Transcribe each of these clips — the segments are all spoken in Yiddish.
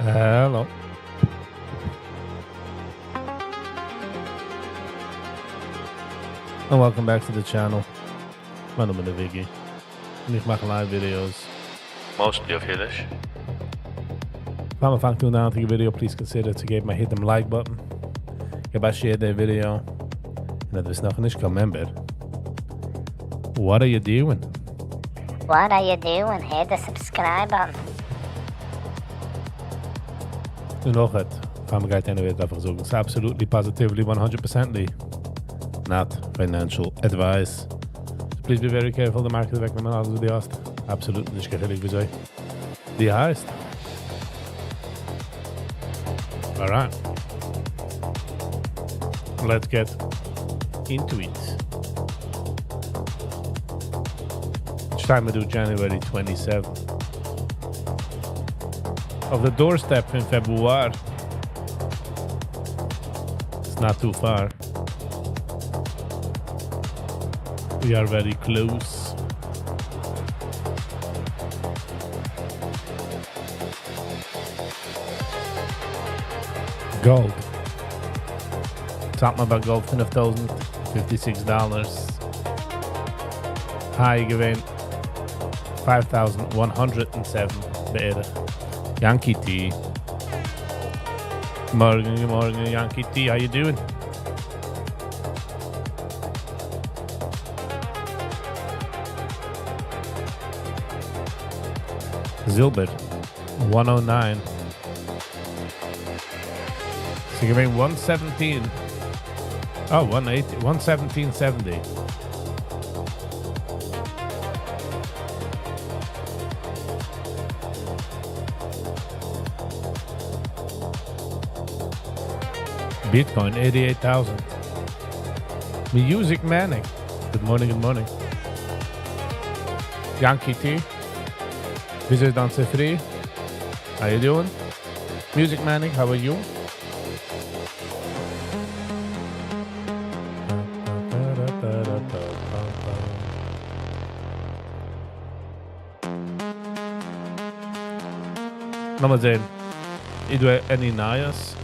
Hello. And welcome back to the channel. מיין נאמען איז Viggy. און איך מאך live videos. Mostly אויף אידיש. פאר מיר פאנגען אן די היינטיגע video, please consider צו געבן א hit דעם like button. געב א share די video. און אויב דו ביסט נאך נישט קיין member, what are you doing? What are you doing? Hit the subscribe button. און נאך האט, פאר מיר גייט anyway, דארף איך זאגן, it's absolutely, positively, 100%ly not financial advice. So please be very careful, the market וועקט אלעס וואס דו האסט. Absolutely נישט קיין חילוק וויאזוי דו הייסט. Alright. Let's get into it. It's time to do January 27th. Of the doorstep in February. It's not too far. We are very close. Gold. Talking about gold, $5,056. High געווען 5,107 בערך. Yankee T. מארגן, מארגן, Yankee T. How you doing? זילבער, 109. So געווען 117. Oh, 180, 117.70. Bitcoin, 88,000. Music Manic. Good morning, good morning. Yankee T. וויאזוי איז דיין צופרי? How you doing? Music Manic, how are you? לאמיר זען. איז דא any נייעס?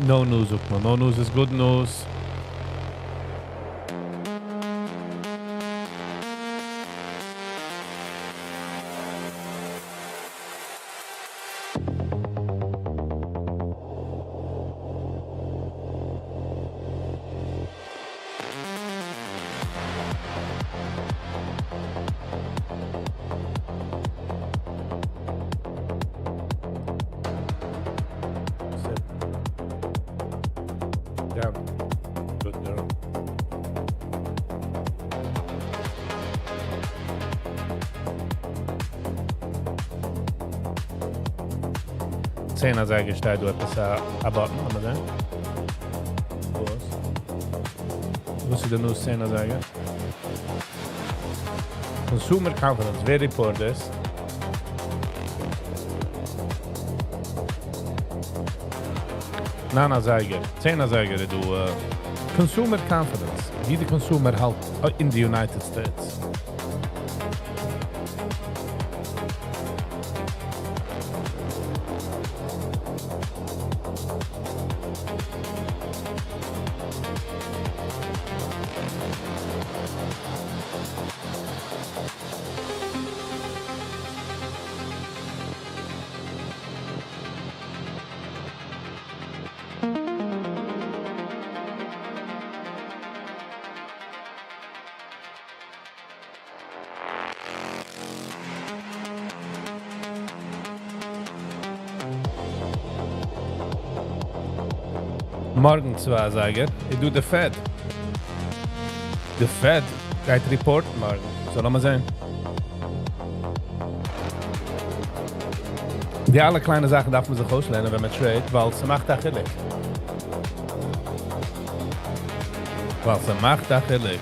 No news, זאגט מען. No news is good news. Sit. Down. Good girl. 10 אזייגער שטייט דא עפעס א button, לאמיר זען. וואס? וואס איז די news 10 אזייגער? Consumer confidence, ווער report דאס? 9 אזייגער, 10 אזייגער איז דא consumer confidence, ווי די consumer האלט in the United States. מארגן 2 אזייגער, איז דא the Fed. The Fed גייט report מארגן. So לאמיר זען. די אלע קליינע זאכן דארף מען זיך אויסלערנען, ווען מען trade, ווייל ס'מאכט א חילוק. ווייל ס'מאכט א חילוק.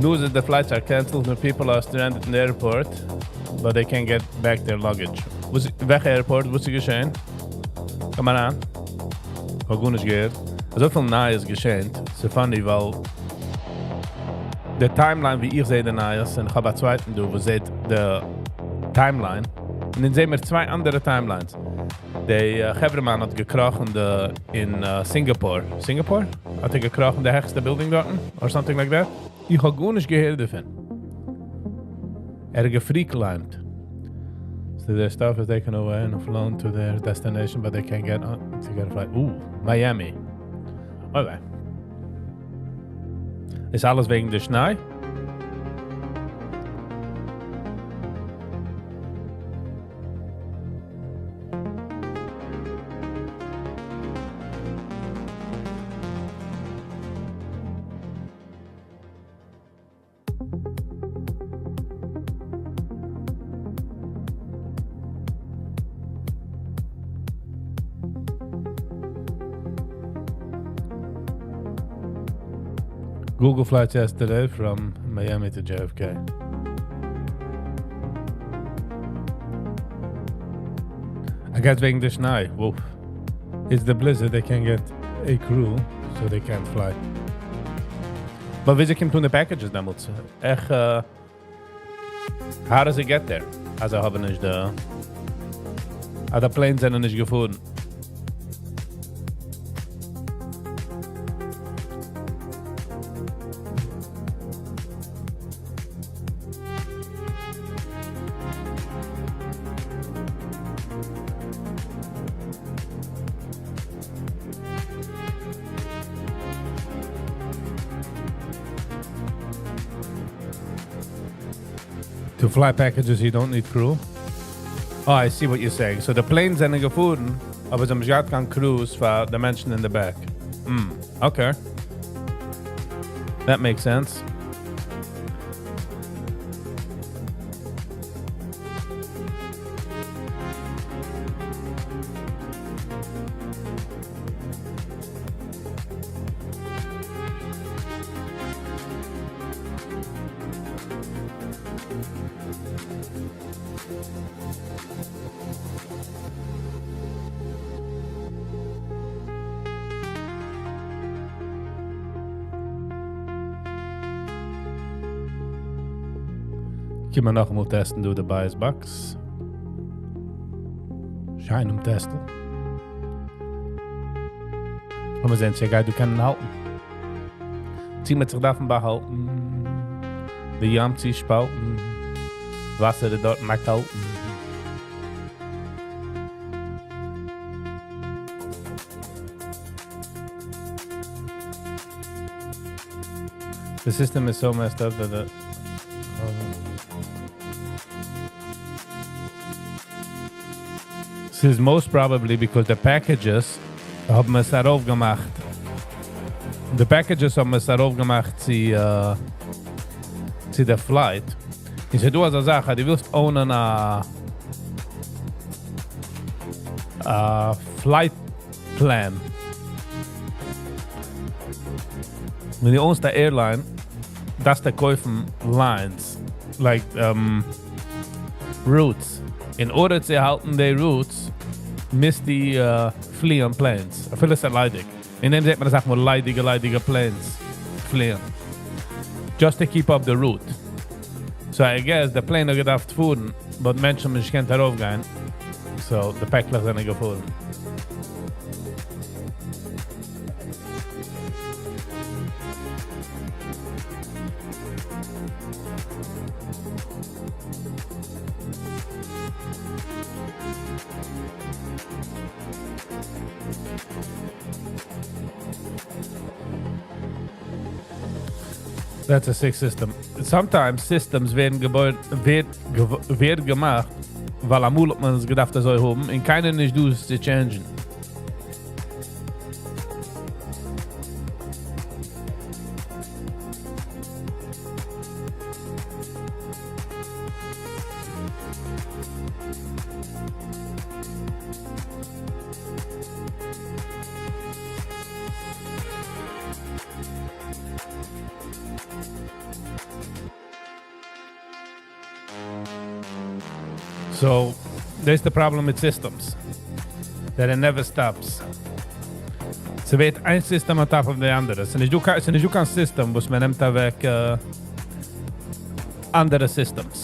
News is the flights are cancelled and people are stranded in the airport, but they can't get back their luggage. וואס, וועלכע airport? וואס איז געשען? קום אריין. האב גארנישט געהערט. אזוי פיל נייעס געשען. ס'איז funny, ווייל די timeline, ווי איך זע די נייעס, און איך האב א צווייטן דא, וואס זעט די timeline. און דאן זעען מיר צוויי אנדערע timelines. די חברהמאן האט געקראכן די, אין Singapore. Singapore? האט ער געקראכן די העכסטע building דארט? Or something like that? איך האב גארנישט געהערט דערפון. ער האט גע-free-climbed. So their stuff is taken away and flown to their destination, but they can't get on to get a flight. Miami. Okay. איז אלעס וועגן די שניי? Google flights yesterday from Miami to JFK. I guess וועגן די שניי. Woof. It's the blizzard, they can't get a crew, so they can't fly. But וויאזוי קומט אן די packages דעמאלטס? עכט, how does it get there? אז זיי האבן נישט די... אז די planes זענען נישט געפארן. To fly packages, you don't need crew. Oh, I see what you're saying. So the planes זענען געפארן, אבער זיי האבן נישט געהאט קיין crews פאר די מענטשן in the back. Okay. That makes sense. קומען מיר נאכאמאל טעסטן, דא, די bias box. שיינעם טעסטל. לאמיר זען, צי ער גייט דא קענען האלטן. צי מ'וועט זיך דארפן באהאלטן. די ים צו שפאלטן. וואסער איז דארט קאלט. The system is so messed up that the. This is most probably because the packages האבן עס ארויפגעמאכט. The packages האבן עס ארויפגעמאכט צו די flight. איך זאג דא אזא זאך, דו ווילסט own א flight plan. ווען דו own סט א airline, דארפסטו קויפן lines, like routes. In order צו האלטן די routes, מוזטו פליען planes. אפילו עס איז ליידיג. אין דעם זעט מען, זאג מאל, ליידיגע, ליידיגע planes פליען. Just to keep up the route. So I guess the plane האט געדארפט פארן, but מענטשן האבן נישט געקענט ארויפגיין. So the פעקלעך זענען געפארן. That's a sick system. Sometimes systems ווערן געבויט, ווערט געמאכט, ווייל אמאל האט מען עס געדארפט אזוי האבן, און קיינער נישט דא עס צו change ן. So, that's the problem with systems. That it never stops. ס'ווערט איין system on top of the אנדערע. ס'איז נישט דא, ס'איז נישט דא קיין system, וואס מען נעמט אוועק אנדערע systems.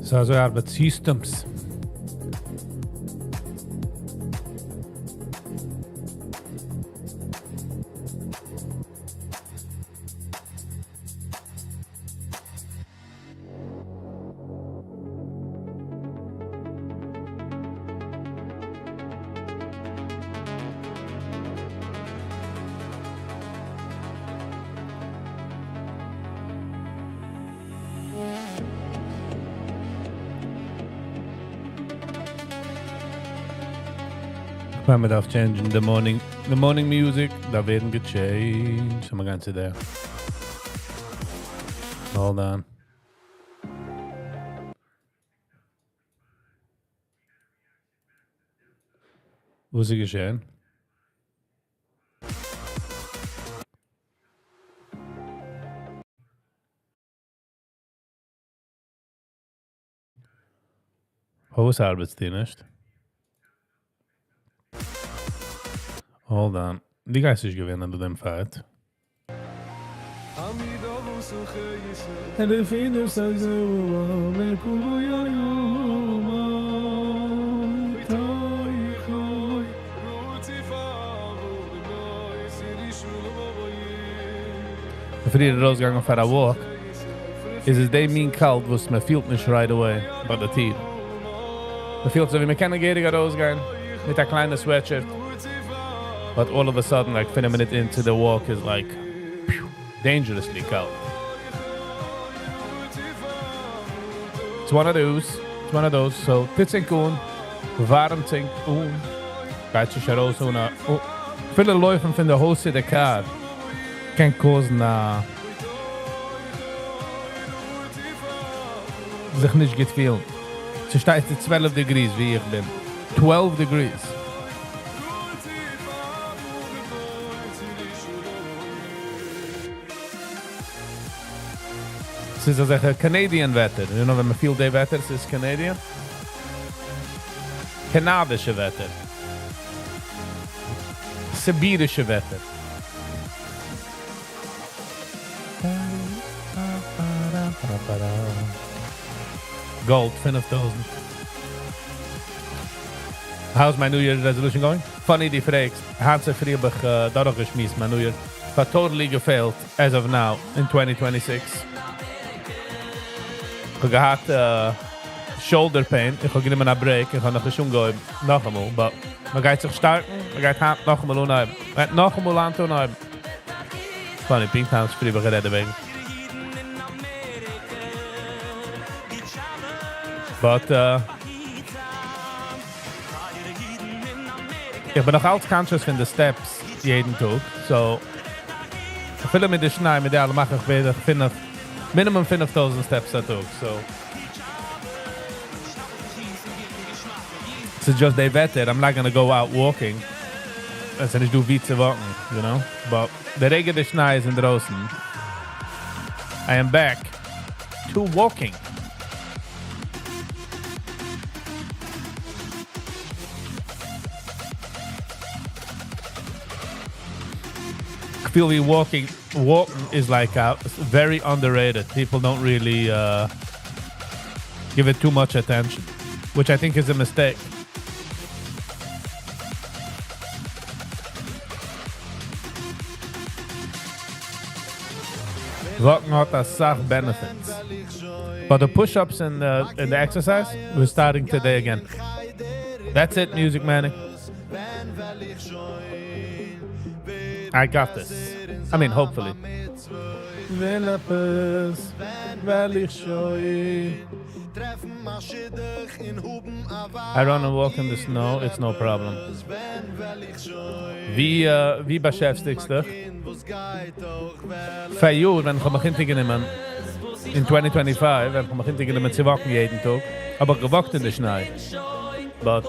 So אזוי ארבעט systems. איך מיין, מען דארף change 'ן the morning music, דארף ווערן גע change 'ט. So, מיר גייען צו דער. Hold on. וואס איז געשען? וואס ארבעט די נישט? Hold on. די גייסט נישט געווינען דא דעם fight. פריער ארויסגעגאנגען פאר א walk, איז עס די מין קאלט, וואס מען feel 'ט נישט right away ביי די טיר. מען feel 'ט אזוי ווי מען קען געהעריג ארויסגיין מיט א קליינע sweatshirt. But all of a sudden, like 5 minutes into the walk is like phew, dangerously cold. It's one of those. It's one of those. So, טוטס ענק אן, ווארעמטס ענק אן, גייט זיך ארויס אן א, oh, פילע לויפן פון די הויז צו די car קען cause 'ן א זיך נישט גוט פילן. ס'שטייט 12 degrees ווי איך בין. 12 degrees. ס'איז אזעלכע Canadian וועטער. You know, ווען מען feel 'ט די וועטער, ס'איז Canadian. קאנאדישע וועטער. סיבירישע וועטער. Gold, 5000. How's my New Year's resolution going? Funny דו פרעגסט. היינט צופרי האב איך דורכגעשמועסט מיין New Year. But totally גע fail 'ט as of now in 2026. איך האב געהאט shoulder pain. איך האב גענומען א break. איך האב נאך נישט אנגעהויבן. נאכאמאל, but מען גייט זיך start 'ן. מען גייט היינט נאכאמאל אנהייבן. מען גייט נאכאמאל היינט אנהייבן. Funny, פונקט היינט צופרי האב איך גערעדט דערוועגן. But איך בין נאך אלץ conscious פון די steps יעדן טאג. So, אפילו מיט די שניי, מיט די אלע מאך איך בערך פינף, minimum 5000 steps א טאג. So, it's just די וועטער. I'm not gonna go out walking. עס איז נישט דא וואו צו walk 'ן, you know? But די רגע די שניי איז אינדרויסן, I am back to walking. I feel we walking is like very underrated. People don't really give it too much attention, which I think is a mistake. Walk ן האט א סאך benefits. But the push-ups and the exercise, we're starting today again. That's it, Music Manny. I got this. I mean, hopefully. וועל איך שוין. I run and walk in the snow, it's no problem. ווי באשעפטיגסט דיך? פאריאר, ווען איך האב מיך אונטערגענומען, in 2025, ווען איך האב מיך אונטערגענומען צו walk ן יעדן טאג, האב איך גע walk ט אין די שניי. But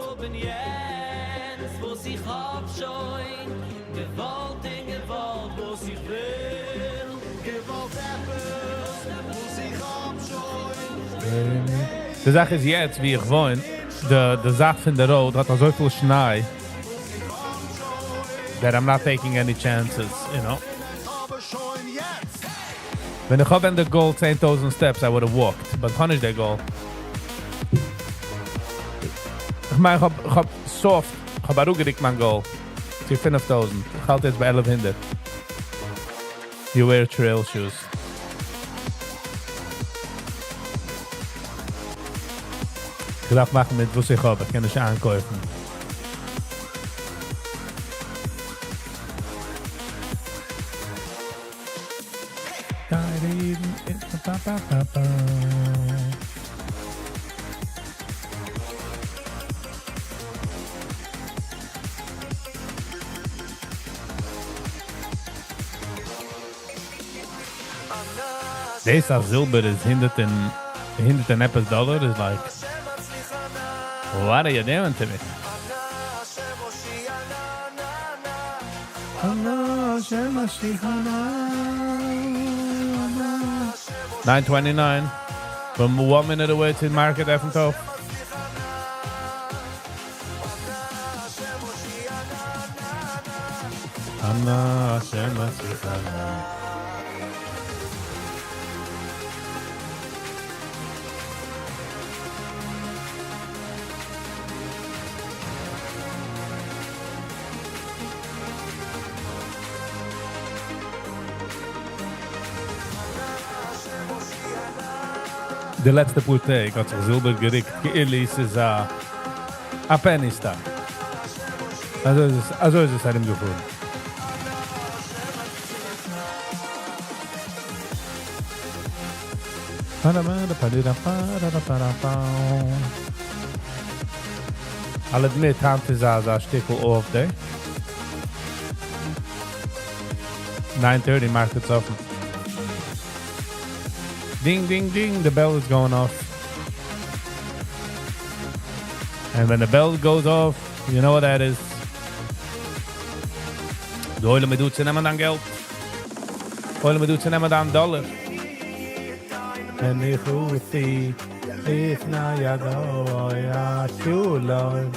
וואס איך האב שוין געוואלט און געוואלט וואס איך וויל געוואלט עפעס וואס איך האב שוין. די זאך איז יעצט, ווי איך וואוין, די זייט פון די road האט אזוי פיל שניי that I'm not taking any chances. ווען איך האב the goal 10,000 steps, I would have walked, but האב נישט די goal. איך מיין, איך האב soft, איך האב אראפגערוקט מיין goal צו 5,000. איך האלט יעצט ביי 1100. You wear trail shoes. איך דארף מאכן מיט וואס איך האב, איך קען נישט איינקויפן. דאס אז זילבער איז הונדערט און עפעס דאלאר is like, what are you doing to me? 9:29. From 1 minute away to market עפנט אויף. אנא השם הצליחנה. די לעצטע פאר טעג האט זיך זילבער גערוקט, כאילו ס'איז א penny stock. אזוי איז עס ארומגעפארן. I'll admit, היינט איז א שטיקל off day. 9:30 markets open. Ding, ding, ding, the bell is going off. And when the bell goes off, you know what that is. די עולם איז דא צו נעמען דיין געלט. די עולם איז דא צו נעמען דיין דאלאר. הניחותי לפני ידו ישולון.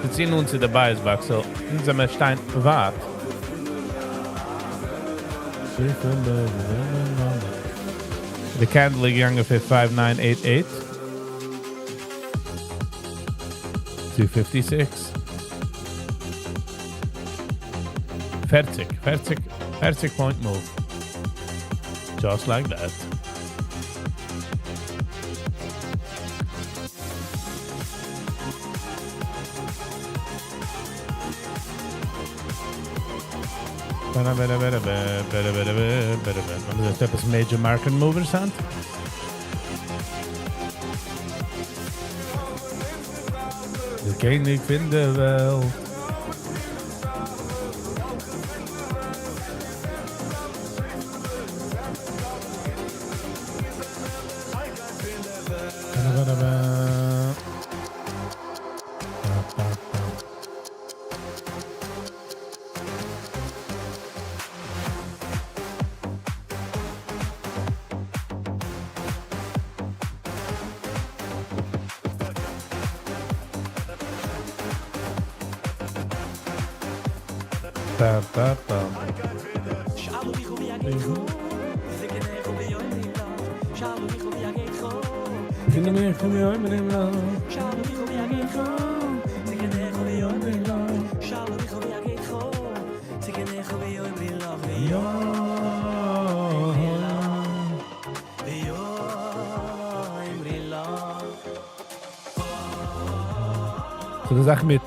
מיר ציען אונז צו די buyers box, so אונז זעמיר שטיין ווייט. The candle איז געגאנגען פאר 5988. 256. 40, 40, 40 point move. Just like that. דאס עפעס major market movers היינט? דער קעניג פון דער וועלט. Ba-da-ba-da-ba. Ba-ba-ba. Ba-ba-ba. שאלו מיכו מי יגיד חו, זה כנכו ביום מילה. שאלו מיכו מי יגיד חו, So די זאך מיט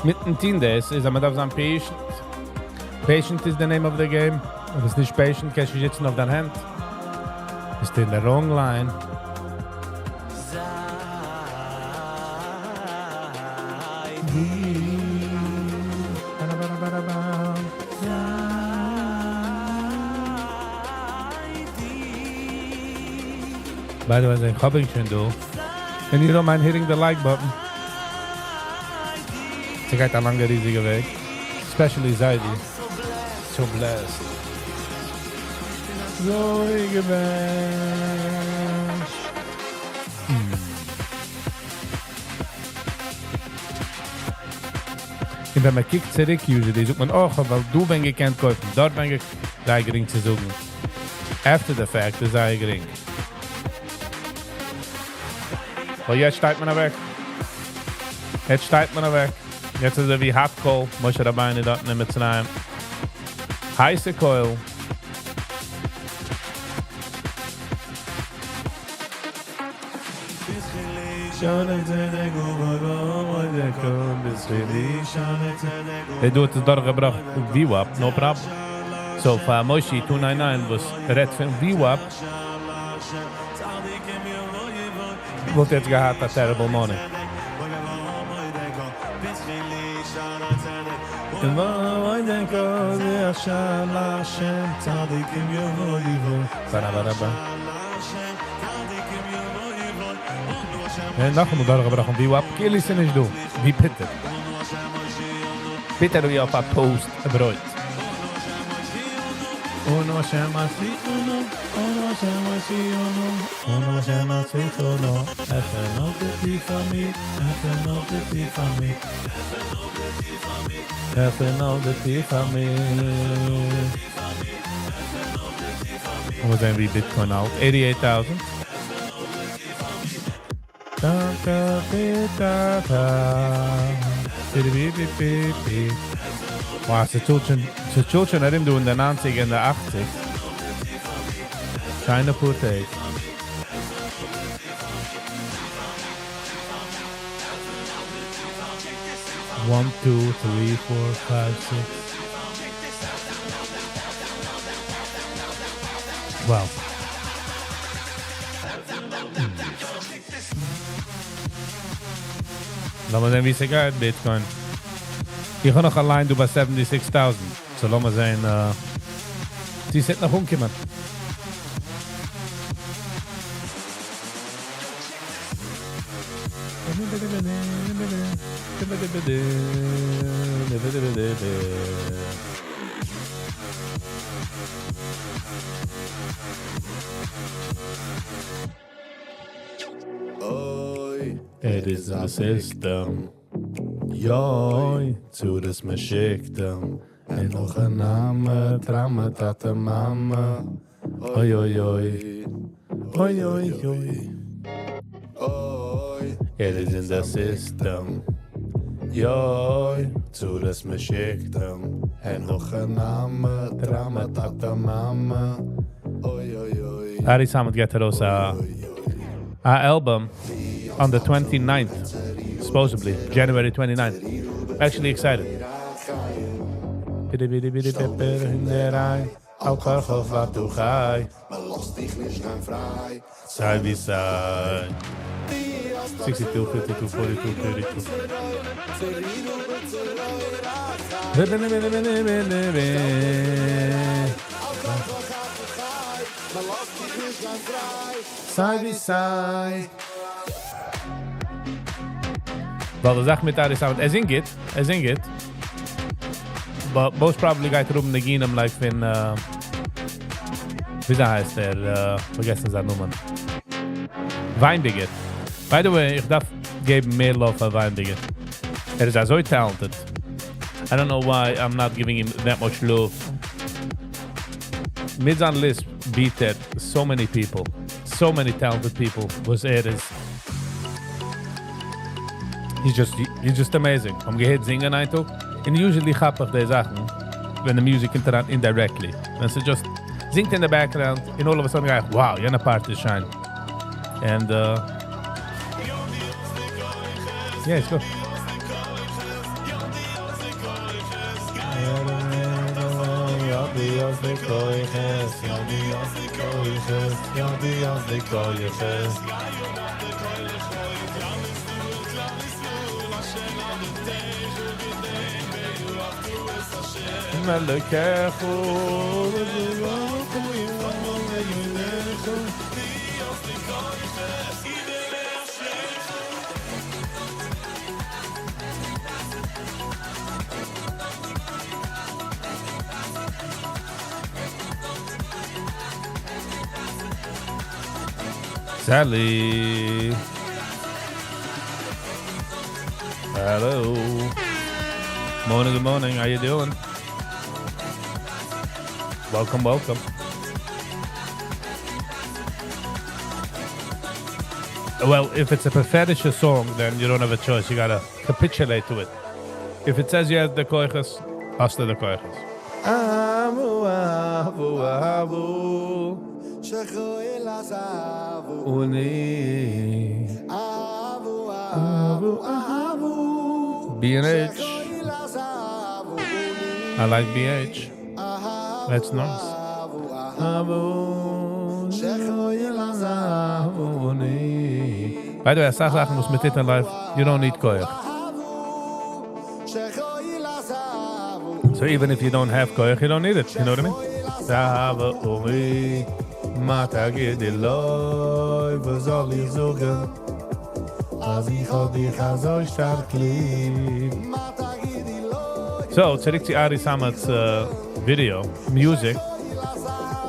מיטן טון דאס איז אז מען דארף זיין patient. Patient is the name of the game. אויב ביסט נישט patient קענסטו זיצן אויף דיין הענט. ביסטו אין די wrong line. By the way, איך האב ענק שוין דא. And you don't mind hitting the like button. ס'גייט א לאנגע ריזיגע וועג. Especially Zaidy. So blessed. אזוי געווען. און ווען מען קוקט צוריק usually זאגט מען אוי כ'האב וועל דא ווען געקענט קויפן, דארט ווען געקענט, זייער גרינג צו זאגן. After the fact איז זייער גרינג. ווייל יעצט שטייט מען אוועק. יעצט שטייט מען אוועק. יעצט איז ער ווי hot coal, משה רבינו דארטן אין מצרים. הייסע קויל. דער דא האט עס דורכגעבראכט VWAP, no problem. So פאר מושי two nine nine וואס רעדט פון VWAP, וואלט יעצט געהאט א terrible morning. און נאכאמאל דורכגעבראכן VWAP, כאילו ס'איז נישט דא, ווי פיטער. פיטער ווי אויף א toast ברויט. אונו השם עשיתנו, אונו השם עשינו, אונו השם עשיתנו, אפן אויף די טיף פאר מיר, עפן אויף די טיר פאר מיר, עפן אויף די טיר פאר מיר. לאמיר זען ווי Bitcoin האלט, eighty eight thousand. Wow, ס'צאלט שוין, ס'צאלט שוין ארום דא אין די ניינציג און די אכציג. שיינע פאר טעג. One two three four five six. Wow. לאמיר זען ווי ס'גייט Bitcoin. איך האב נאך אליין דא ביי seventy six thousand. So לאמיר זען צו ס'וועט נאך אנקומען. ער איז א system. יוי, צרות מען שיקט אים. און נאך א נאמען, טראמע, טאטע מאמע. אוי אוי אוי. אוי אוי אוי. ער איז אין די system. יוי, צרות מען שיקט אים. און נאך א נאמען, טראמע, טאטע מאמע. אוי אוי אוי. ארי סאמעט געט ארויס א album on the twenty ninth, supposedly, January twenty ninth. Actually excited. סיי ווי סיי. Sixty two, fifty two, forty two, thirty two. סיי ווי סיי. ווייל די זאך מיט ארי סאמעט, ער זינגט, ער זינגט. But most probably גייט ער האבן ניגונים like פון, וויאזוי הייסט ער, פארגעסן זיין נאמען. וויינביגער. By the way, איך דארף געבן מער love פאר וויינביגער. ער איז אזוי talented. I don't know why I'm not giving him that much love. מיט זיין lisp beat ער so many people. so many talented people וואס ער איז he's just he's just amazing. האבן געהערט זינגען איין טאג, און usually כאפ איך די זאכן ווען די music קומט אריין indirectly. ווען ס'איז just זינגט in the background און all of a sudden גיי איך, wow, יענע part איז שיין. And yeah, it's good. Sally. Hello. Morning, good morning. How you doing? Welcome, welcome. Well, if it's a prophetic song, then you don't have a choice. You gotta capitulate to it. If it says you have the כוחות, האסטו די כוחות. אבו, אבו, אבו. אוני. אבו, אבו. B&H. I like BH. That's nice. אבו, By the way, אסאך זאכן וואס מ'טוט in life, you don't need כח. So even if you don't have כח, you don't need it. You know what I mean? מה תגידי לי, וואס זאל איך זאגן, אז איך האב דיך אזוי שטארק ליב. So, צוריק צו Ari Samet's video, music.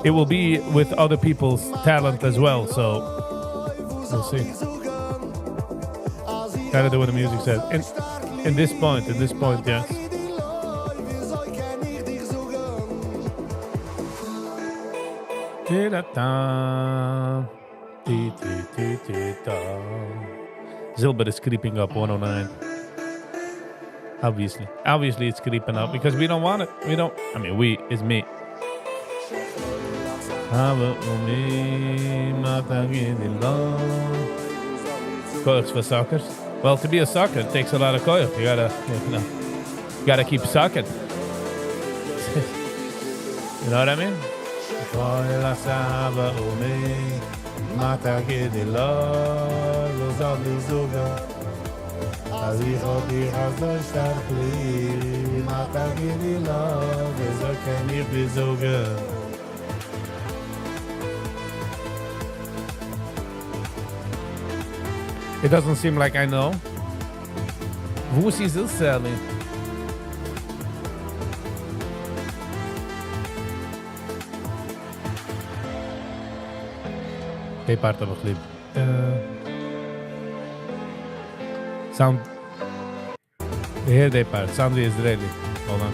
It will be with other people's talent as well, so we'll see. Gotta do what the music says. In this point, yes. Ti-da-da. Ti, ti, ti, ti, da. Silber is creeping up 109. Obviously. Obviously it's creeping up because we don't want it. We don't. I mean, we is me. אבא אומי, מה תגידי לו? כח for suckers. Well, to be a sucker, it takes a lot of כח. You gotta keep sucking. You know what I mean? אבא אומי, מה תגידי לו? וואס זאל איך זאגן, אז איך האב דיך אזוי שטארק ליב, מה תגידי לו? וויאזוי קען איך דיר זאגן? It doesn't seem like I know. וואו איז עס, Sally? די part האב איך ליב. Sound. הער די part. Sound ווי Israeli. Hold on.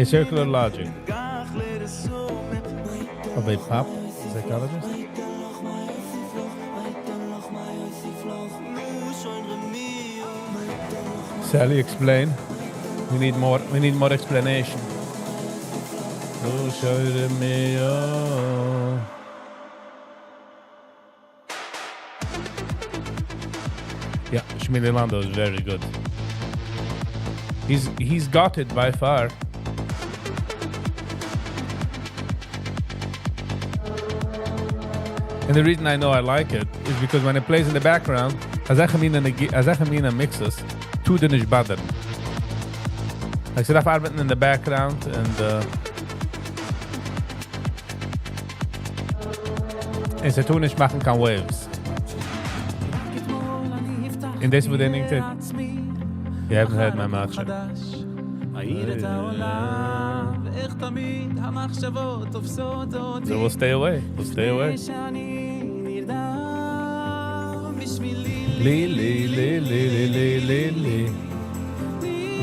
A circular logic of a pop psychologist. Sally, explain. We need more. We need more explanation. Oh, show me, oh. Yeah, Shmini Lando is very good. He's got it by far. And the reason I know I like it is because when it plays in the background, אזעלכע מינע mixes, טוט דיר נישט bother. Like, ס'דארף ארבעטן in the background and און ס'טוט נישט מאכן קיין waves. און דאס וואלט איך נישט. You haven't heard my matcha. So we'll stay away. We'll stay away. לי לי לי לי לי לי לי.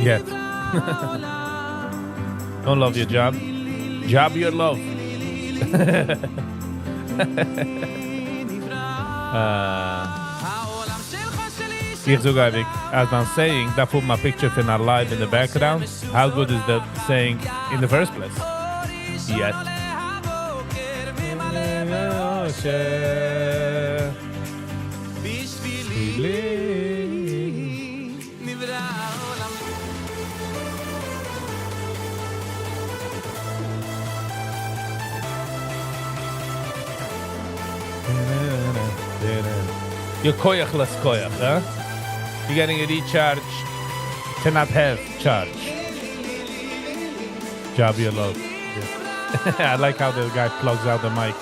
Yet. Don't love your job. Job your love. uh, איך זאג אייביג, אז מיין saying דארף האבן א picture פון א לייב in the background, how good is that saying in the first place? Yet. You're koyachless koyach, huh? You're getting a recharge to not have charge. Job your love. Yeah. I like how the guy plugs out the mic.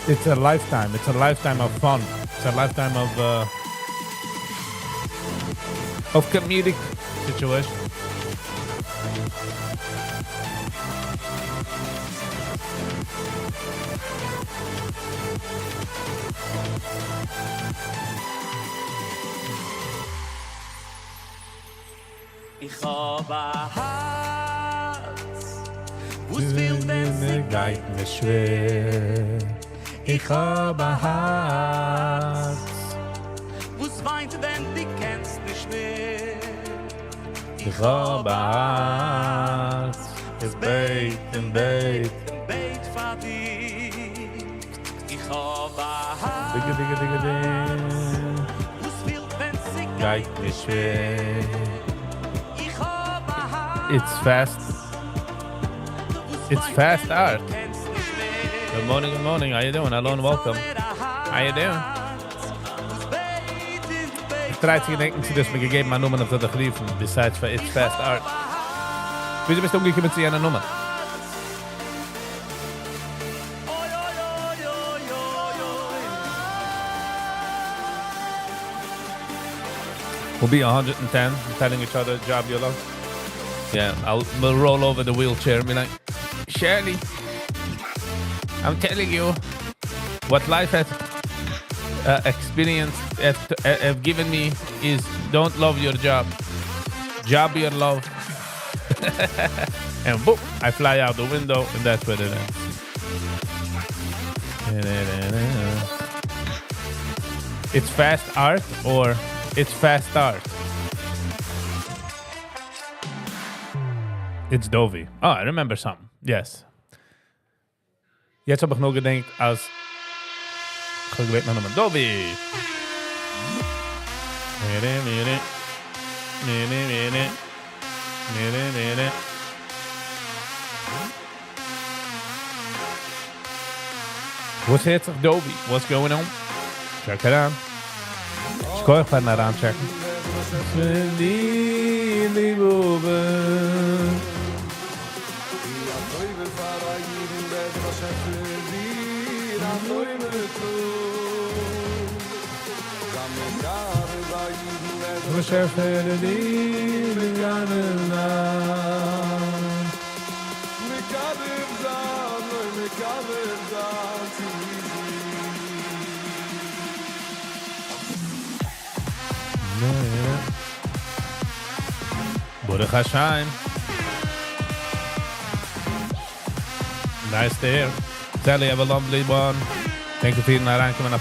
It's a lifetime. It's a lifetime of fun. It's a lifetime of uh, of comedic situation. איך האב א הארץ וואס וויל ווען גייט מיר שווער. איך האב א הארץ. וואס וויינט ווען דו קענסט נישט מער. איך האב א הארץ. עס בעט און בעט. און בעט פאר דיר. איך האב א הארץ. דיגע דיגע דיגע דיג. וואס וויל ווען גייט מיר שווער. איך האב א הארץ. It's fast. It's fast art. Good morning, good morning. How you doing? Hello and welcome. How you doing? איך try צו געדענקען צו דו האסט מיר געגעבן א נומער אויף דיך רופן, besides for It's Fast Art. וויאזוי ביסטו אנגעקומען צו יענע נומער? We'll be 110, telling each other job your love. Yeah, I'll we'll roll over the wheelchair and be like, Shirley, I'm telling you what life has uh, experienced, have, uh, have given me is don't love your job. Job your love. and boom, I fly out the window and that's where it ends. It's fast art or it's fast art? It's Dovi. Oh, I remember something. Yes. יעצט האב איך נאר געדענקט אז איך האב געבעטן א נאמען. Dovi! מיני מיני מיני מיני מיני מיני וואס הערט זיך Dovi? What's going on? Check it out. שכוח פארן אריינטשעקן. ברוך השם. Nice to hear. Sally, have a lovely one. Thank you פארן אריינקומען.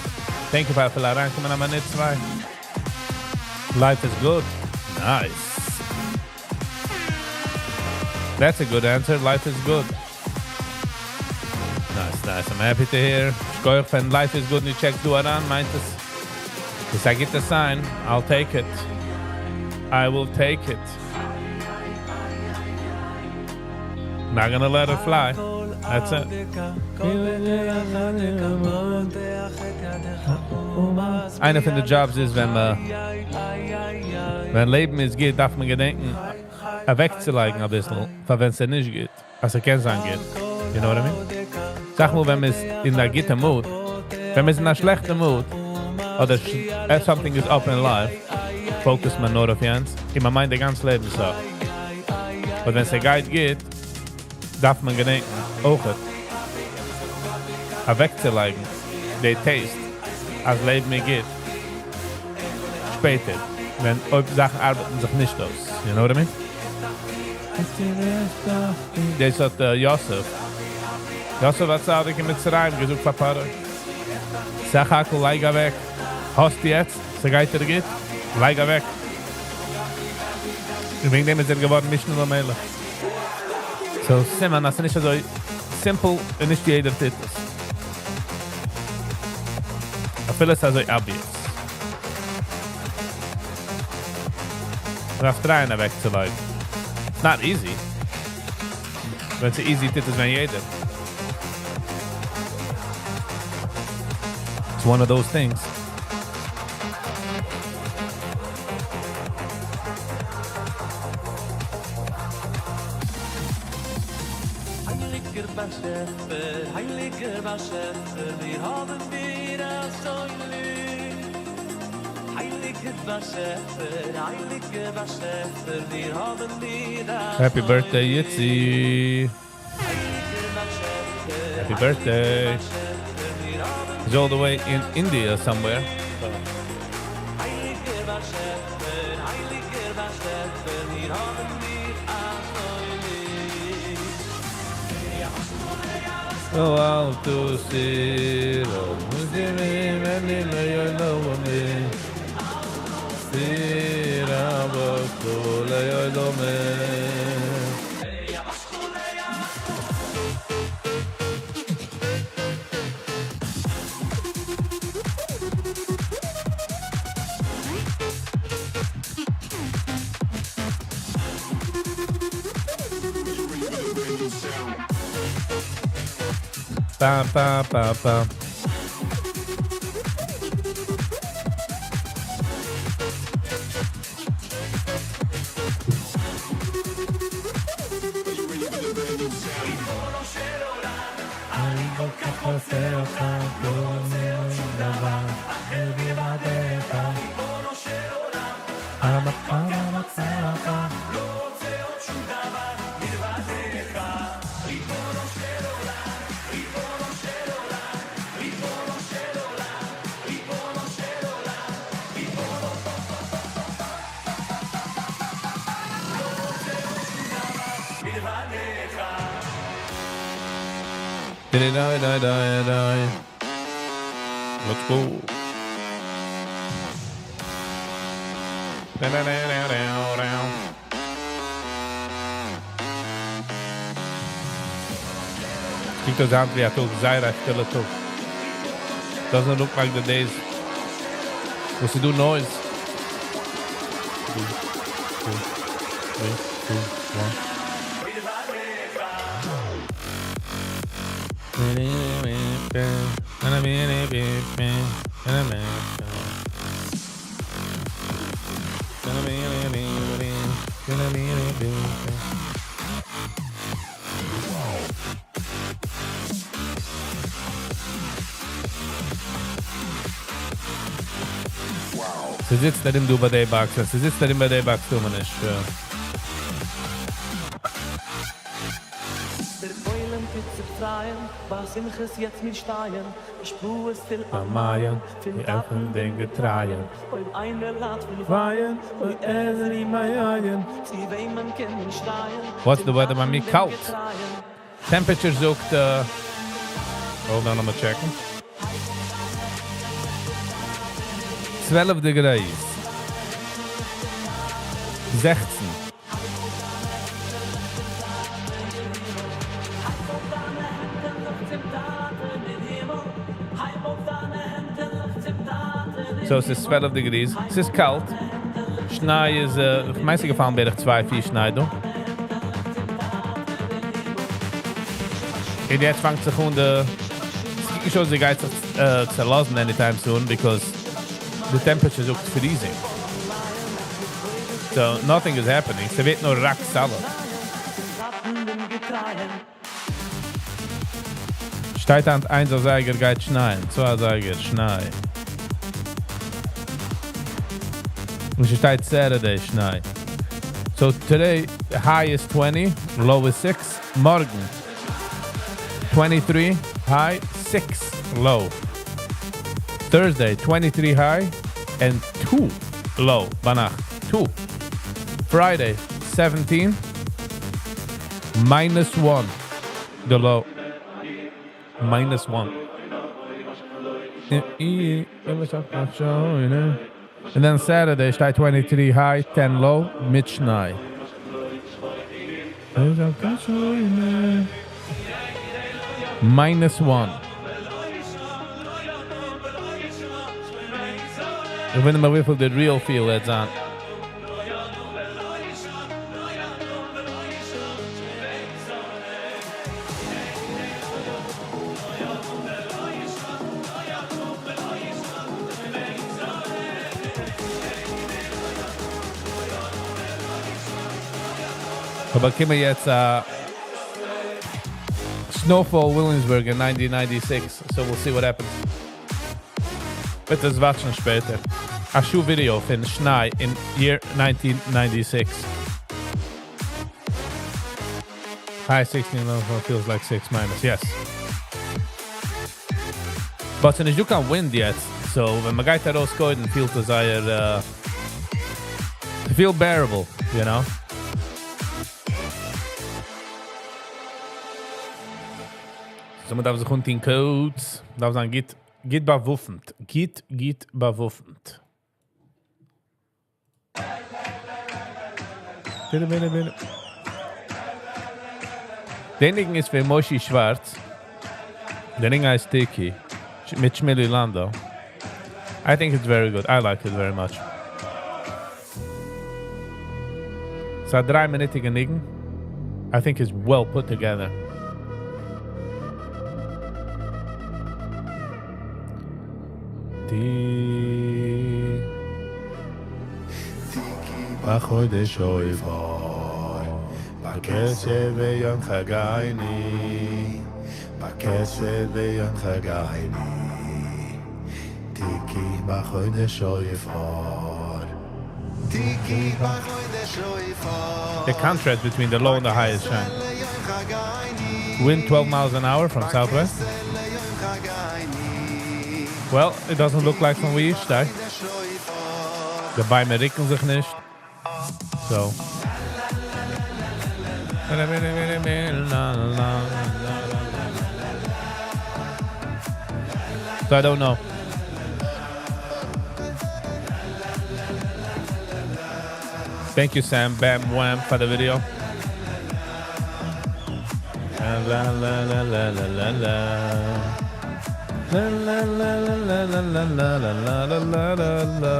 Thank you פאר אריינקומען א מינוט צוויי. Life is good. Nice. That's a good answer. Life is good. Nice, nice. I'm happy to hear. שכוח ווען life is good און טשעקסט דא אריין, מיינט עס. איז א גוטע sign. I'll take it. I will take it. Not gonna let it fly. That's it. איינע פון די jobs איז ווען מען ווען לעבן איז גוט דארף מען געדענקן אוועקצולייגן אביסל פאר ווען ס'איז נישט גוט, אז ס'קען זיין גוט. You know what I mean? סאך מאל ווען מ'איז אין א גוטע mood, ווען מ'איז אין א שלעכטע mood, אדער if something is up in life, focus מען נאר אויף יענץ, און מען מיינט די גאנץ לעבן so. But ווען ס'גייט גוט, דארף מען געדענקן אויכעט אוועקצולייגן די taste אז לעבן איז גוט שפעטער ווען אויב זאכן ארבעטן זיך נישט אויס, you know what I mean? דאס האט יוסף, יוסף הצדיק אין מצרים געזאגט פאר פרעה, סך הכל לייג אוועק, האסט יעצט, ס'גייט דיר גוט, לייג אוועק. און וועגן דעם איז ער געווארן משנה למלך. So סימן אז ס'נישט אזוי simple און נישט יעדער טוט עס. אפילו ס'איז אזוי obvious. מ'דארף try ען אוועקצולייגן. It's not easy. ווען ס'איז easy טוט עס ווען יעדער. It's one of those things. הייליגער באשעפער, הייליגער באשעפער, מיר האבן דיר אזוי ליב. הייליגער באשעפער, הייליגער באשעפער, מיר האבן דיר אזוי Happy birthday ליב. Yitzi! הייליגער באשעפער, Happy birthday! הייליגער באשעפער, מיר האבן He's all the way in India somewhere. הייליגער באשעפער, הייליגער באשעפער, מיר האבן דיר אזוי ליב. Oh, I'll do zero. Ba, ba, ba, ba. Let's go. קוקט אויס היינט ווי א טאג, זייער א שטילע טאג. Doesn't look like the days וואס ס'איז דא noise. 3, 2, 3, 2, 1. ס'זיצט ארום דא ביי די box, ס'זיצט ארום ביי די box טאר מען נישט. דער עולם טוט זיך פרייען, ביי שמחות יעצט מיר שטייען, השפעות פיל א מעיין, מיר עפענען דעם געטרייען. אויב איינער ליידט פון ווייען, אוי עזרי מעיין. צו וועמען קען מען שרייען? What's the weather ביי מיר? קאלט. Temperature זאגט, hold on, לאמיר check ן. 12 degrees. 16. So עס איז 12 degrees. עס איז קאלט. שניי איז, איך מיין ס'איז געפאלן בערך 2, 4 שניי דא. און יעצט פאנגט זיך אן די, ס'קוקט נישט אויס ווי גייט זיך צעלאזן anytime soon because די temperature זאגט freezing. So nothing is happening, ס'ווערט נאר rock solid. שטייט היינט איינס אזייגער גייט שנייען, צוויי אזייגער שניי. און ס'שטייט Saturday שניי. So today high איז twenty, low איז six, מארגן twenty three high, six low. Thursday twenty three high and two low ביינאכט, two. Friday seventeen minus one די low. Minus one. און then Saturday שטייט twenty three high, ten low, מיט שניי. Minus one. איך וואונדער מיר וויפיל די real feel וועט זיין. כ'האב באקומען יעצט א snowfall Williamsburg אין nineteen ninety six, so we'll see what happens. וועט עס וואטשן שפעטער. א שעה ווידעא פון שניי אין year nineteen ninety six. High sixteen low four feels like six minus, yes. But ס'נישט דא קיין wind יעצט, so ווען מ'גייט ארויס קודם פילט עס זייער ס'פילט bearable, you know. So מ'דארף זיך אנטוהן coats, מ'דארף זיין גוט גוט באוואפנט, גוט גוט באוואפנט. די ניגון איז פון מושי שווארץ, די ניגון הייסט תקי, מיט שמילי לאנדא. I think it's very good, I like it very much. ס'איז א דריי מינוטיגע ניגון, I think it's well put together. די בחודש שופר בכסה ויום חגייני בכסה ויום חגייני תקי בחודש שופר תקי בחודש שופר The contrast between the low and the high is שיין. Wind twelve miles an hour from southwest. Well, it doesn't look like פון ווי איך שטיי. די ביימער ריקן זיך נישט. So. So I don't know. Thank you Sam Bam Wham פאר די video. La la la la la la la. La la la la la la la la la la la la la.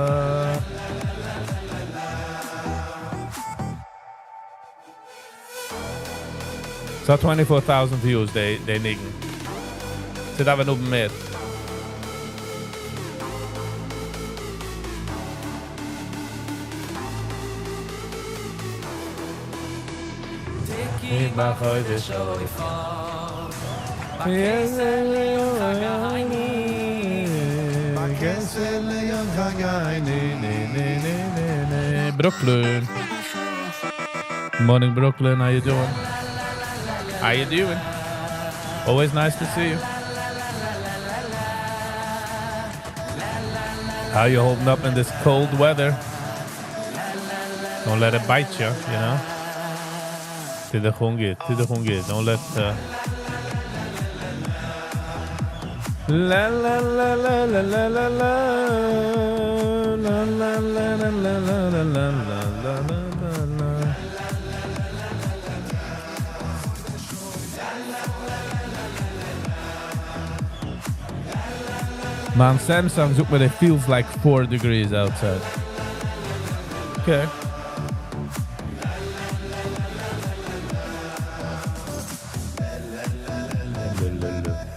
ס'האט twenty four thousand views די די ניגון. ס'דארף ווען האבן מער. Brooklyn. Morning Brooklyn, how you doing? How you doing? Always nice to see you. How you holding up in this cold weather? Don't let it bite you, you know? טו דיך אן גוט, טו דיך אן גוט, don't let uh La la la la la la la la La la la la la la la la la la la מיין Samsung זאגט מיר it feels like four degrees outside. Okay.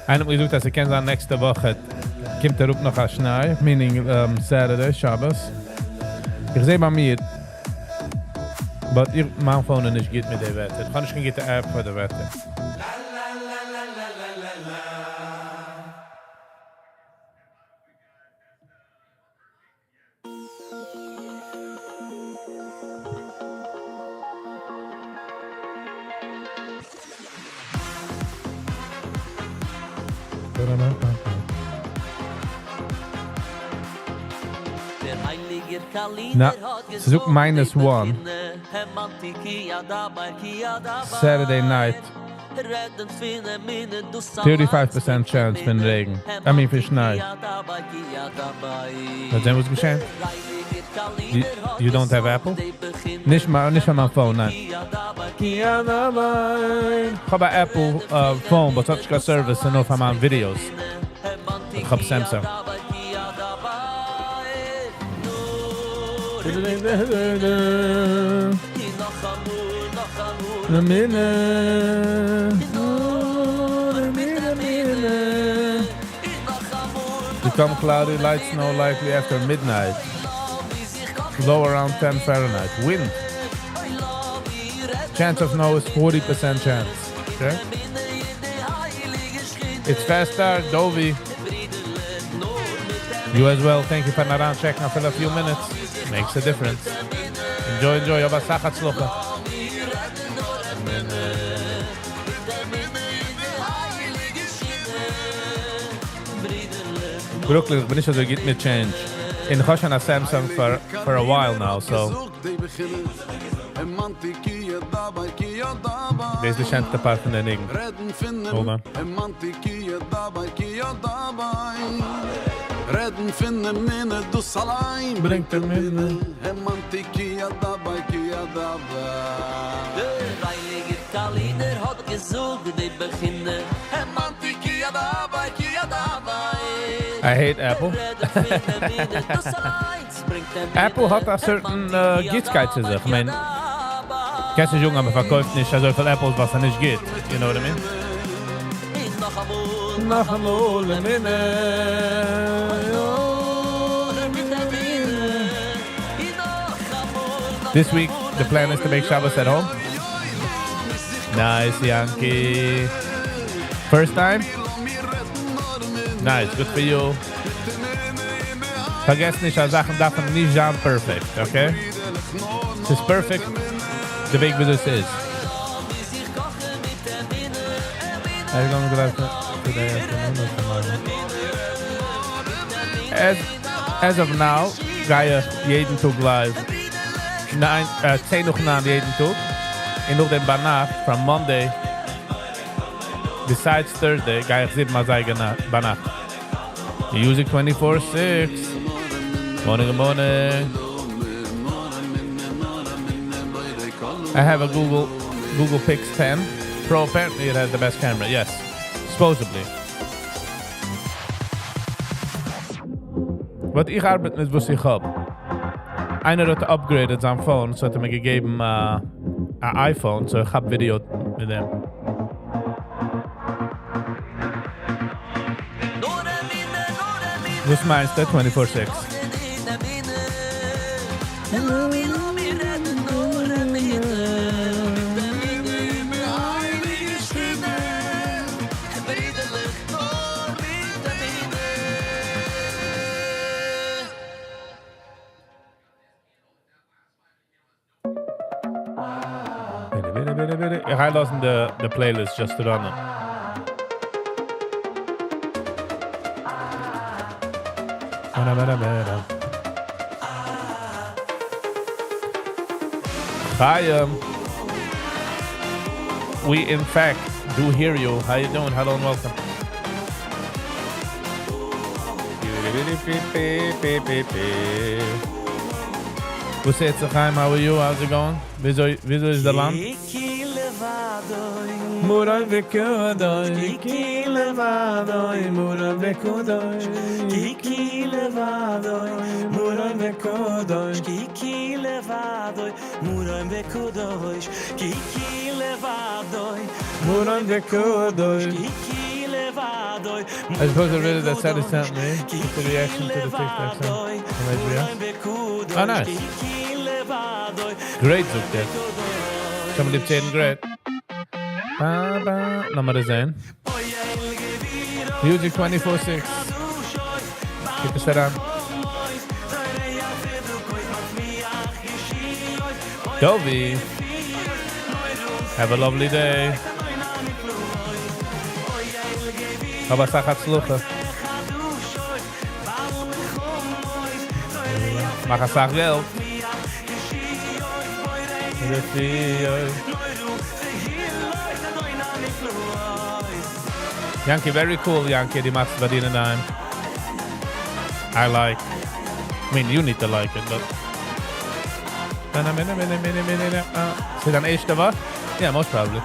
איינער האט מיר געזאגט אז ס'קען זיין נעקסטע וואך קומט אראפ נאך א שניי, meaning Saturday, שבת. איך זע ביי מיר, but איך, מיין phone איז נישט גוט מיט די וועטער. איך האב נישט קיין גוטע app פאר די וועטער. נא, ס'זאגט minus one. Saturday night. 35% chance פון רעגן. I mean פון שניי. וועט זען וואס געשעט. You don't have Apple? נישט מיין, נישט אויף מיין phone, ניין. איך האב א Apple phone, but ס'האט נישט קיין service נאר פאר מיין videos. איך האב Samsung. Become cloudy, light snow likely after midnight. Low around 10 Fahrenheit. Wind. Chance of snow is 40% chance. Okay? It's fast start, Dovi. You as well. Thank you for not checking for a few minutes. Makes a difference. Enjoy, enjoy. האב א סאך הצלחה. Brooklyn, איך בין נישט אזוי גוט מיט change. און איך האב שוין א Samsung for a while now, so. דאס איז די שענסטע part פון די ניגון. Hold on. רעדן פון אמונה, דאס אליין ברענגט אמונה. דער הייליגער קארלינער האט געזאגט די בחינה האמנתי כי אדבר כי אדבר I hate Apple. Apple האט א certain גוטסקייט צו זיך. I mean, קענסט נישט זאגן, אז מ'פארקויפט נישט אזויפיל Apples, וואס ער נישט גוט. You know what I mean? נאך אמאל אמונה. This week, the plan is to make Shabbos at home. Nice, Yankee. First time? Nice, good for you. פארגעס נישט, אז זאכן דארפן נישט זיין perfect, okay? ס'איז perfect, די וועג ווי דאס איז. Are you going to go today afternoon or tomorrow? As of now, גיי איך יעדן טאג live. ניין, 10 נאך 9 יעדן טאג. און נאכדעם ביינאכט, from Monday, besides Thursday, גיי איך 7 אזייגער ביינאכט. Music 24/6. Morning, good morning. I have a Google Pix 10 Pro. Apparently, it has the best camera. Yes, supposedly. But איך ארבעט מיט וואס איך האב. איינער האט upgraded זיין phone, so האט ער מיר געגעבן א iPhone, so איך האב video מיט דעם. וואס מיינסטו 24/6? איך גיי לאזן די playlist just to run it. Chaim. We in fact do hear you. How you doing? Hello and welcome. וואס איז, Chaim? How are you? How's it going? וויאזוי, וויאזוי איז די לאנד? מרום וקדוש, כי לבדו, מרום וקדוש, כי לבדו, מרום וקדוש, כי לבדו, מרום וקדוש, כי לבדו, מרום וקדוש, כי לבדו. I suppose I read it that Sally sent me with the reaction to the TikTok song from HBS. Oh, nice. Great, זאגט ער. שוין ליב צו הערן great. Ba, ba. לאמיר זען. Music 24-6. Keep עס אריין. Dovi. Have a lovely day. האב א סאך הצלחה. מאך א סאך געלט. Yanky, very cool, Yanky, דו מאכסט ביי דיר אינדערהיים. I like. I mean, you need to like it, but... ס'איז דיין ערשטע וואך? Yeah, most probably.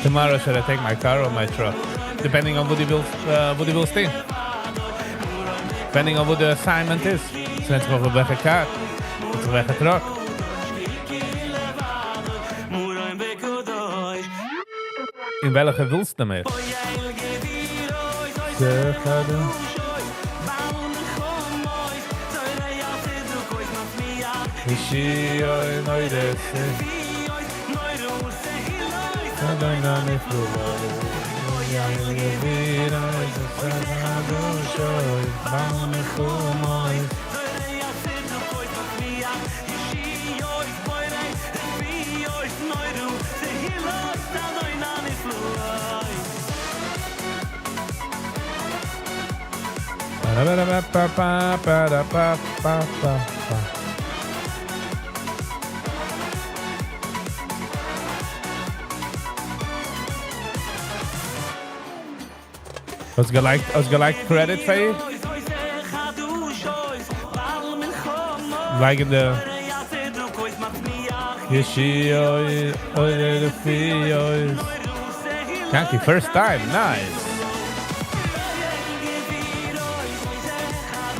Tomorrow should I take my car or my truck? Depending on וואו דו ווילסט, וואו דו ווילסט טון. Depending on וואו די assignment איז. ס'ווענדט זיך אויף וועלכע car. אויף וועלכע truck. אין וועלכע ווילסטו מער? האסט געלייגט האסט געלייגט credit פאר איר? לייגן די יאנקי first time, nice!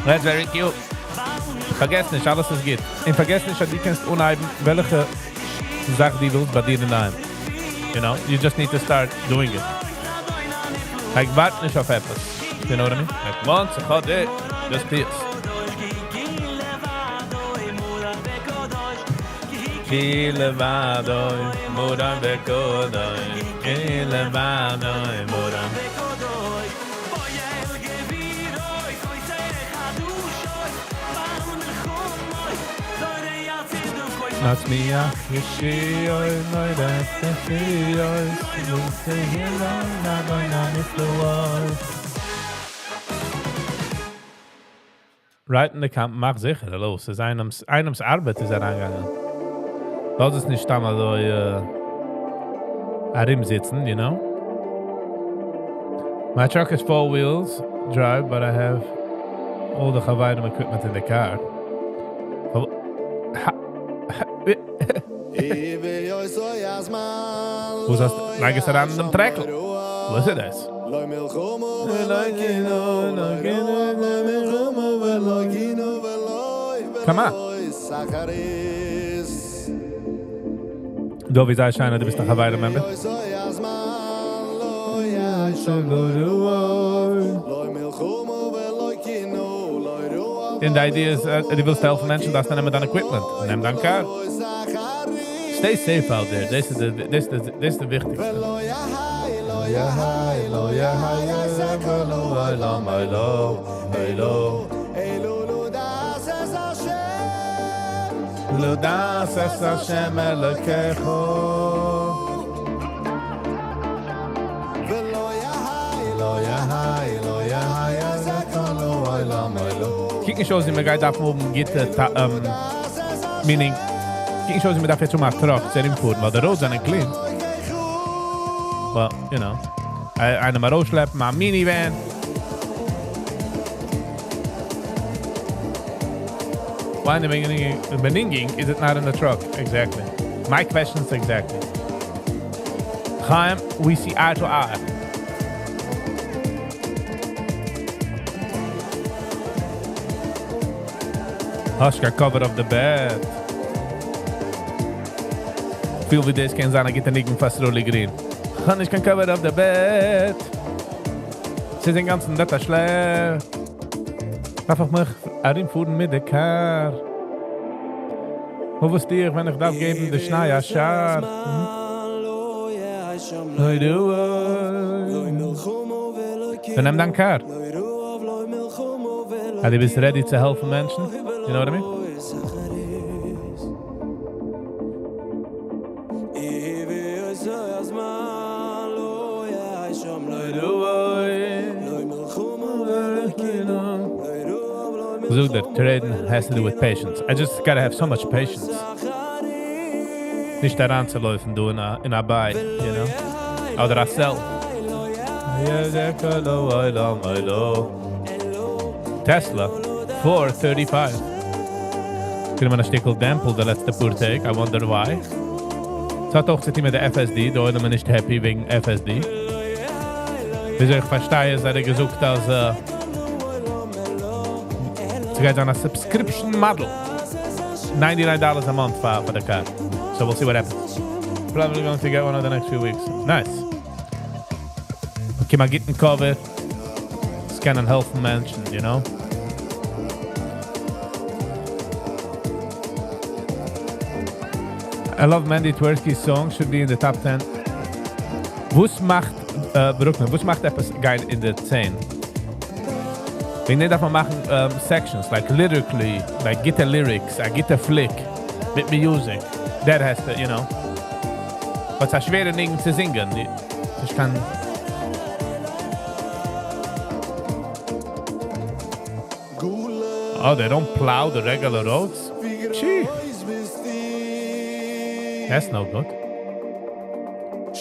That's very cute. פארגעס נישט, אלעס איז גוט. און פארגעס נישט אז דו קענסט אנהייבן וועלכע זאך דו ווילסט ביי דיר אינדערהיים. You know, you just need to start doing it. Like ווארט נישט אויף עפעס. You know what I mean? Like once איך האב די, just טו עס. כי לבדו מורם וקודש כי לבדו מורם מצמיח ישועות נורא תחייות ותהילה לאדוני נפלאות. Right אין די קאמפ מאך זיכער, האלא, ס'איז איינעמס איינעמס ארבעט איז אריינגעגאנגען. לאז עס נישט סתם אזוי ארומזיצן, you know. My truck is four wheels drive but I have all the חברים equipment in the car. וואס האסטו? לייג עס אריין אין דעם טרעקל. וואס איז דאס? Come on. דובי זייער שיין אז דו ביסט א חברים member. און די idea איז אז דו ווילסט העלפן מענטשן דארפסטו נעמען דיין equipment, נעם דיין car. Stay safe out there, דאס איז די דאס איז די וויכטיגסטע. קוקט נישט אויס ווי מען גייט דארפן האבן גוטע meaning קוקט נישט אויס ווי מען דארף יעצט האבן א truck צו ארומפארן ווייל די roads זענען clean. Well, you know, איינעם ארויסשלעפן א minivan. Why in the beginning is it not in the truck? Exactly. My question is exactly. Chaim, we see eye to eye. האסט קיין cover אויף די בעט. פיל ווי דאס קען זיין א גוטע ניגון פאר סרולי גרין. כ'האב נישט קיין cover אויף די בעט. ס'איז אינגאנצן דארט א שלעפ. דארף איך מיך ארומפארן מיט די קאר. און וואס טו איך ווען איך דארף געבן די שניי א שאר? נעם דיין קאר. אז דו ביסט ready צו העלפן מענטשן, you know what I mean? זאג דיר, trading has to do with patience. I just gotta have so much patience. נישט אריינצולויפן דא אין א buy, you know? אדער א sell. Tesla, 435. גענומען א שטיקל דעמפל די לעצטע פאר טעג, I wonder why. עס האט אויך צו טון מיט די FSD, די עולם איז נישט happy וועגן FSD. וויאזוי איך פארשטיי איז, האט ער געזאגט אז ס'גייט זיין א subscription model. $99 a month for the car. So we'll see what happens. Probably going to get one in the next few weeks. Nice. Okay, מ'גיט א cover. עס קענען העלפן מענטשן, you know? I love Mandy Tversky's song, should be in the top 10. וואס מאכט, Brooklyn, וואס מאכט עפעס גיין אין די 10? וועגן דעם דארף מען מאכן sections, like lyrically, like גוטע lyrics, א גוטע flick, מיט music. That has to, you know. But ס'איז א שווערע ניגון צו זינגען. איך קען. Oh, they don't plow the regular roads? Gee. That's no good.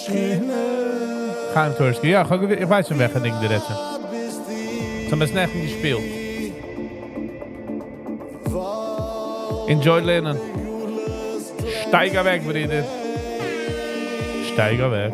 Chaim Tversky, יא, איך ווייס שוין וועלכע ניגון דו רעדסט. האבן מיר עס נעכטן געשפילט. Enjoy לערנען. שטייג אוועק, ברודער. שטייג אוועק.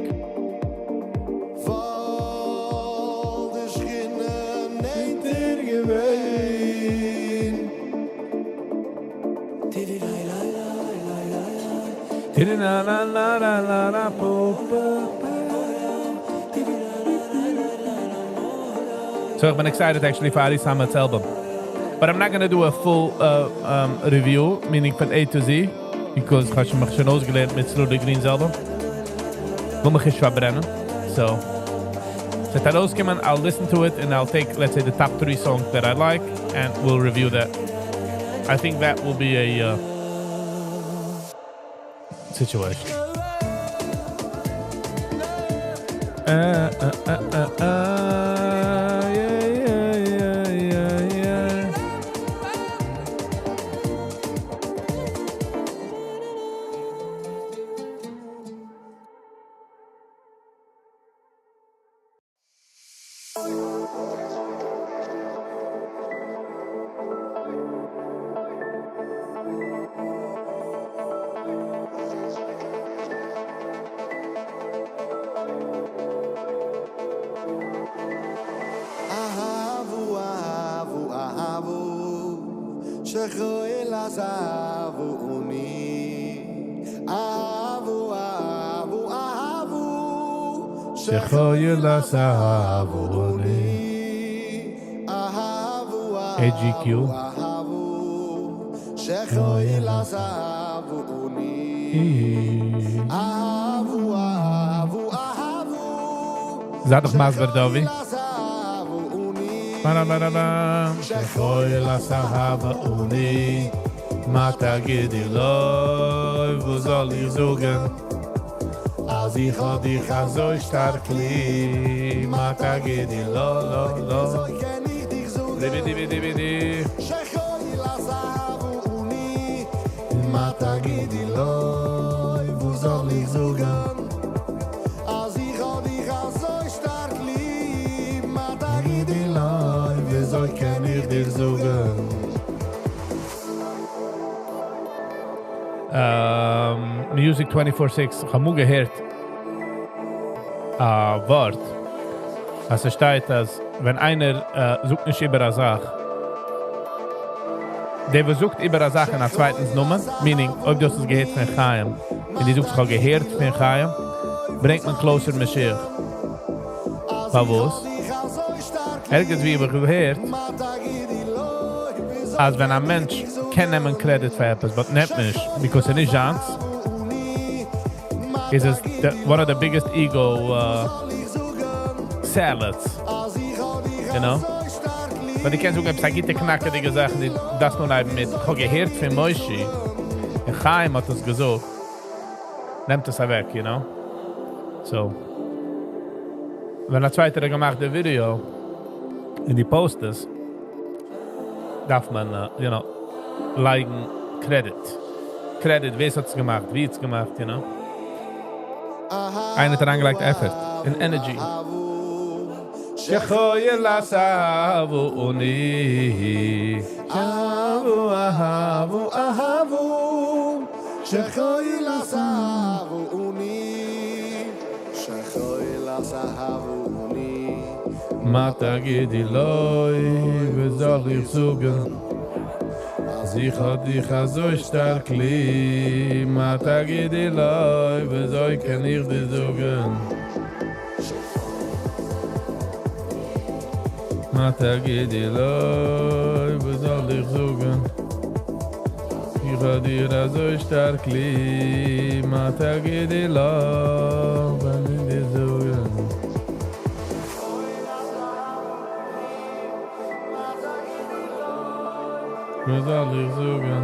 So איך בין excited actually for Ari Samet's album. But I'm not going to do a full review, meaning from A to Z, because איך האב מיך שוין אויסגעלערנט מיט Sruly Green's album. וויל מיך נישט פארברענען. So, ס'וועט ארויסקומען, I'll listen to it and I'll take, let's say, the top three songs that I like and we'll review that. I think that will be a situation. Yeah. אהבו, אהבו, אהבו, שכוי לזהבו אוני. אהבו, אהבו, אהבו, שכוי לזהבו אוני. אהבו, AGQ. אהבו, שכוי לזהבו אוני. אהבו, אהבו, אהבו, זיי דאך מסביר, דובי. לזהבו אוני. Ba-da-ba-da-ba. שכוי לזהב אוני. מה תגידי לו, וואו זאל איך זאגן? אז איך האב דיך אזוי שטארק ליב. מה תגידי לו, לו, לו. דיבי דיבי דיבי די. שכוי לזהב אוני. מה תגידי לו, וואו זאל איך זאגן? אז איך האב דיך אזוי שטארק ליב. מה תגידי לו, ווי זאל קען איך דיר זאגן? Music 24/6, איך האב אמאל געהערט א ווארט, אז עס שטייט, אז ווען איינער זאגט נישט איבער א זאך, דער וואס זאגט איבער א זאך אין א צווייטנס נאמען, meaning, אויב דו האסט עס געהערט פון חיים, און דו זאגסט איך האב געהערט פון חיים, ברענגט מען closer משיח. פארוואס? ערגעץ וואו האב איך געהערט אז ווען א מענטש קען נעמען credit פאר עפעס but נעמט נישט because ס'איז נישט זיינס, איז עס one of the biggest ego salads, you know? ווייל דו קענסט זאגן עפעס א גוטע קנאקעדיגע זאך און דו דארפסט אנהייבן מיט איך האב געהערט פון מושי און חיים האט עס געזאגט, נעמט עס אוועק, you know? So, ווען א צווייטער האט געמאכט די ווידיאו און דו post עס, דארף מען, you know, לייגן credit. Credit, ווער ס'האט עס געמאכט, ווי האט עס געמאכט, you know? איינער האט אריינגעלייגט effort און energy. מה תגידי לו, וואס זאל איך זאגן, אז איך האב דיך אזוי שטארק ליב, מה תגידי לו, וואס זאל קען איך דיר זאגן? מה תגידי לו, וואס זאל איך זאגן? איך האב דיר אזוי שטארק ליב, מה תגידי לו, ווען איך דיר זאגן? וואס זאל איך זאגן?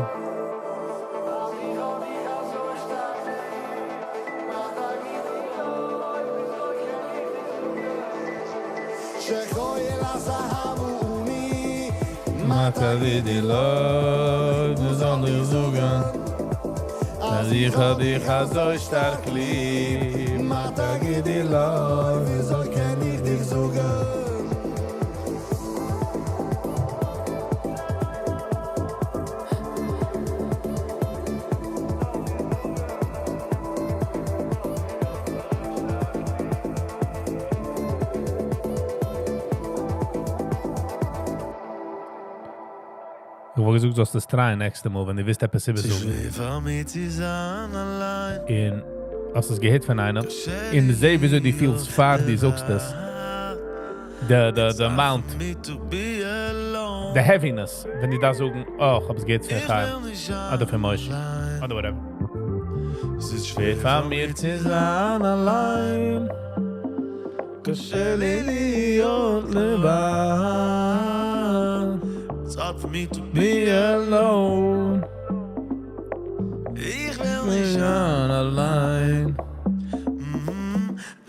מה תגידי לו, וואס זאל איך זאגן? אז איך האב דיך אזוי שטארק ליב, מה תגידי לו, וואס זאל קען איך דיר זאגן? איך וואלט געזאגט זאלסט עס try ען נעקסטע מאל ווען דו ווילסט עפעס איבערזאגן. און האסט עס געהערט פון איינעם, און זע וויאזוי דו פילסט פאר דו זאגסט עס. די די די amount, די heaviness, ווען דו דארפסט זאגן, אה, איך האב עס געהערט פון חיים, אדער פון משה, אדער whatever. ס'איז שווער פאר מיר צו זיין אליין, קשה לי להיות לבד, be alone, איך וויל נישט זיין אליין.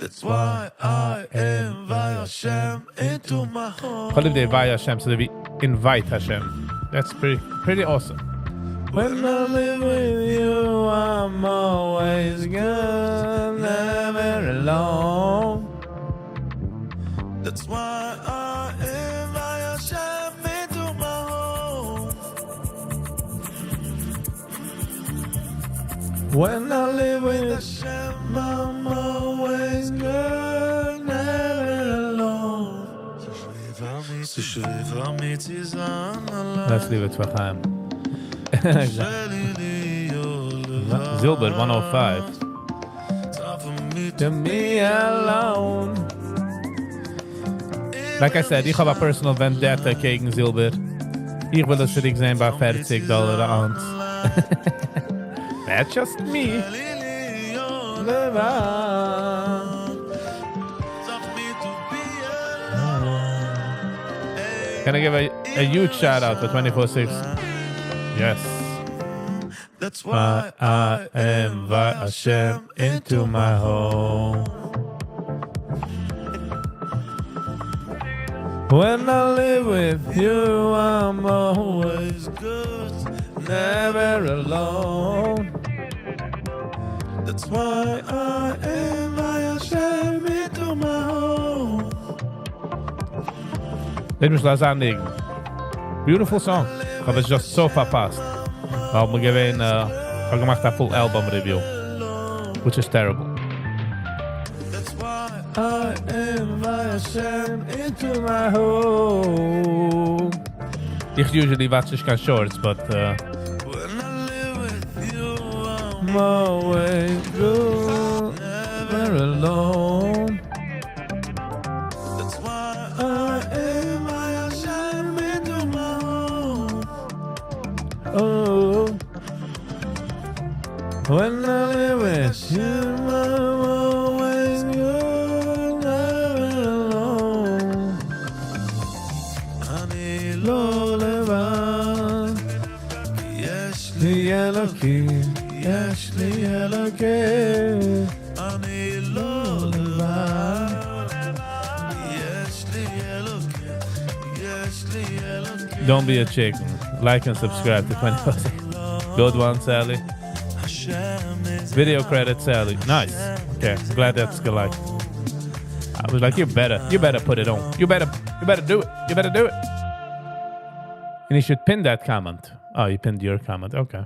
That's why I invite Hashem into my home. איך האב ליב די invite Hashem, אזוי ווי invite Hashem. That's pretty, pretty awesome. When I live with you, I'm always good, never alone. That's why I invite Hashem into my home. When I live with Hashem, I'm always good, never alone. ס'שווער פאר מיר צו זיין אליין. Let's leave it for Chaim. Zilber 105. To me alone. Like I said, איך האב א personal vendetta קעגן זילבער. איך וויל עס צוריק זען ביי 40 דאלאר א ounce. That's just me. לבד. Can I give a huge shout out to 24-6? Yes. That's why I invite Hashem into my home. When I live with you, I'm always good, never alone. That's why I invite Hashem into my home. Let me לאזן Beautiful song. איך האב עס just so פארפאסט. ווייל מיר געווען, איך האב געמאכט א full album review, which is terrible. That's why I invite Hashem into my home. איך usually watch נישט קיין shorts, but when I live with you, I'm I'm always good, never alone. That's why I am I Hashem into my home. Oh, when I wish you, I'm always good, never alone. אני לא לבד, יש לי אלוקים, יש לי אלוקים. אני לא לבד. יש לי אלוקים, יש לי אלוקים. Don't be a chicken. Like and subscribe to 24. Good one, Sally. Hashem is Video credit, Sally. Nice. Okay, I'm glad that's good. Like, I was like, you better put it on. You better do it. You better do it. And you should pin that comment. Oh, you pinned your comment. Okay.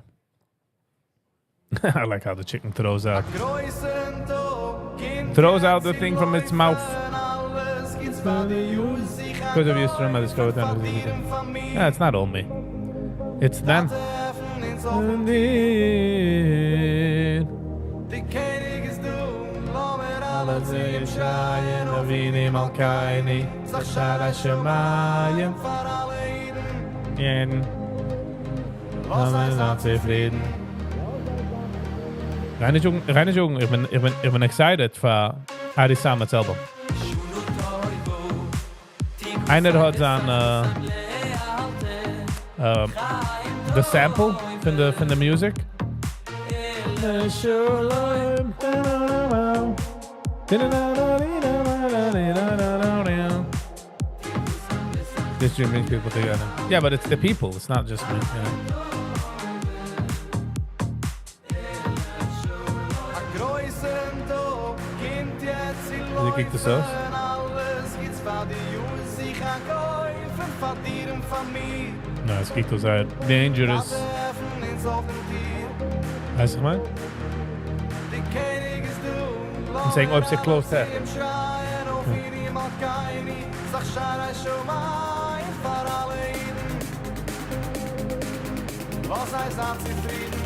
I like how the chicken throws out the thing from its mouth. Because of your stream, I discovered that. Yeah, it's not all me. It's them. Indeed. דער קעניג איז דא, לאמיר אלע צו אים שרייען, אבינו מלכנו, שערי שמים. פאר אלע אידן. יעדן. לאמיר זיין צופרידן. ריינע יוגנט, איך בין excited פאר Ari Samet's album. איינער האט זיין the sample פון the music. שלום. This dream brings people together. Yeah, but it's the people. It's not just me. א גרויסן טאג קומט יעצט צו ווי קוקט דאס אויס? אלעס גוטס פאר די יאר זיך איינקויפן פאר דיר און פאר מיר. No, עס קוקט אויס זייער dangerous. עפן אונז אויף דעם טיר. ווייסט איך מיין? דער קעניג איז דא. I'm saying, אויב ס'איז closed there. שרייען אבינו מלכנו, פתח שערי שמים פאר אלע אידן. לאז זיי זיין צופרידן.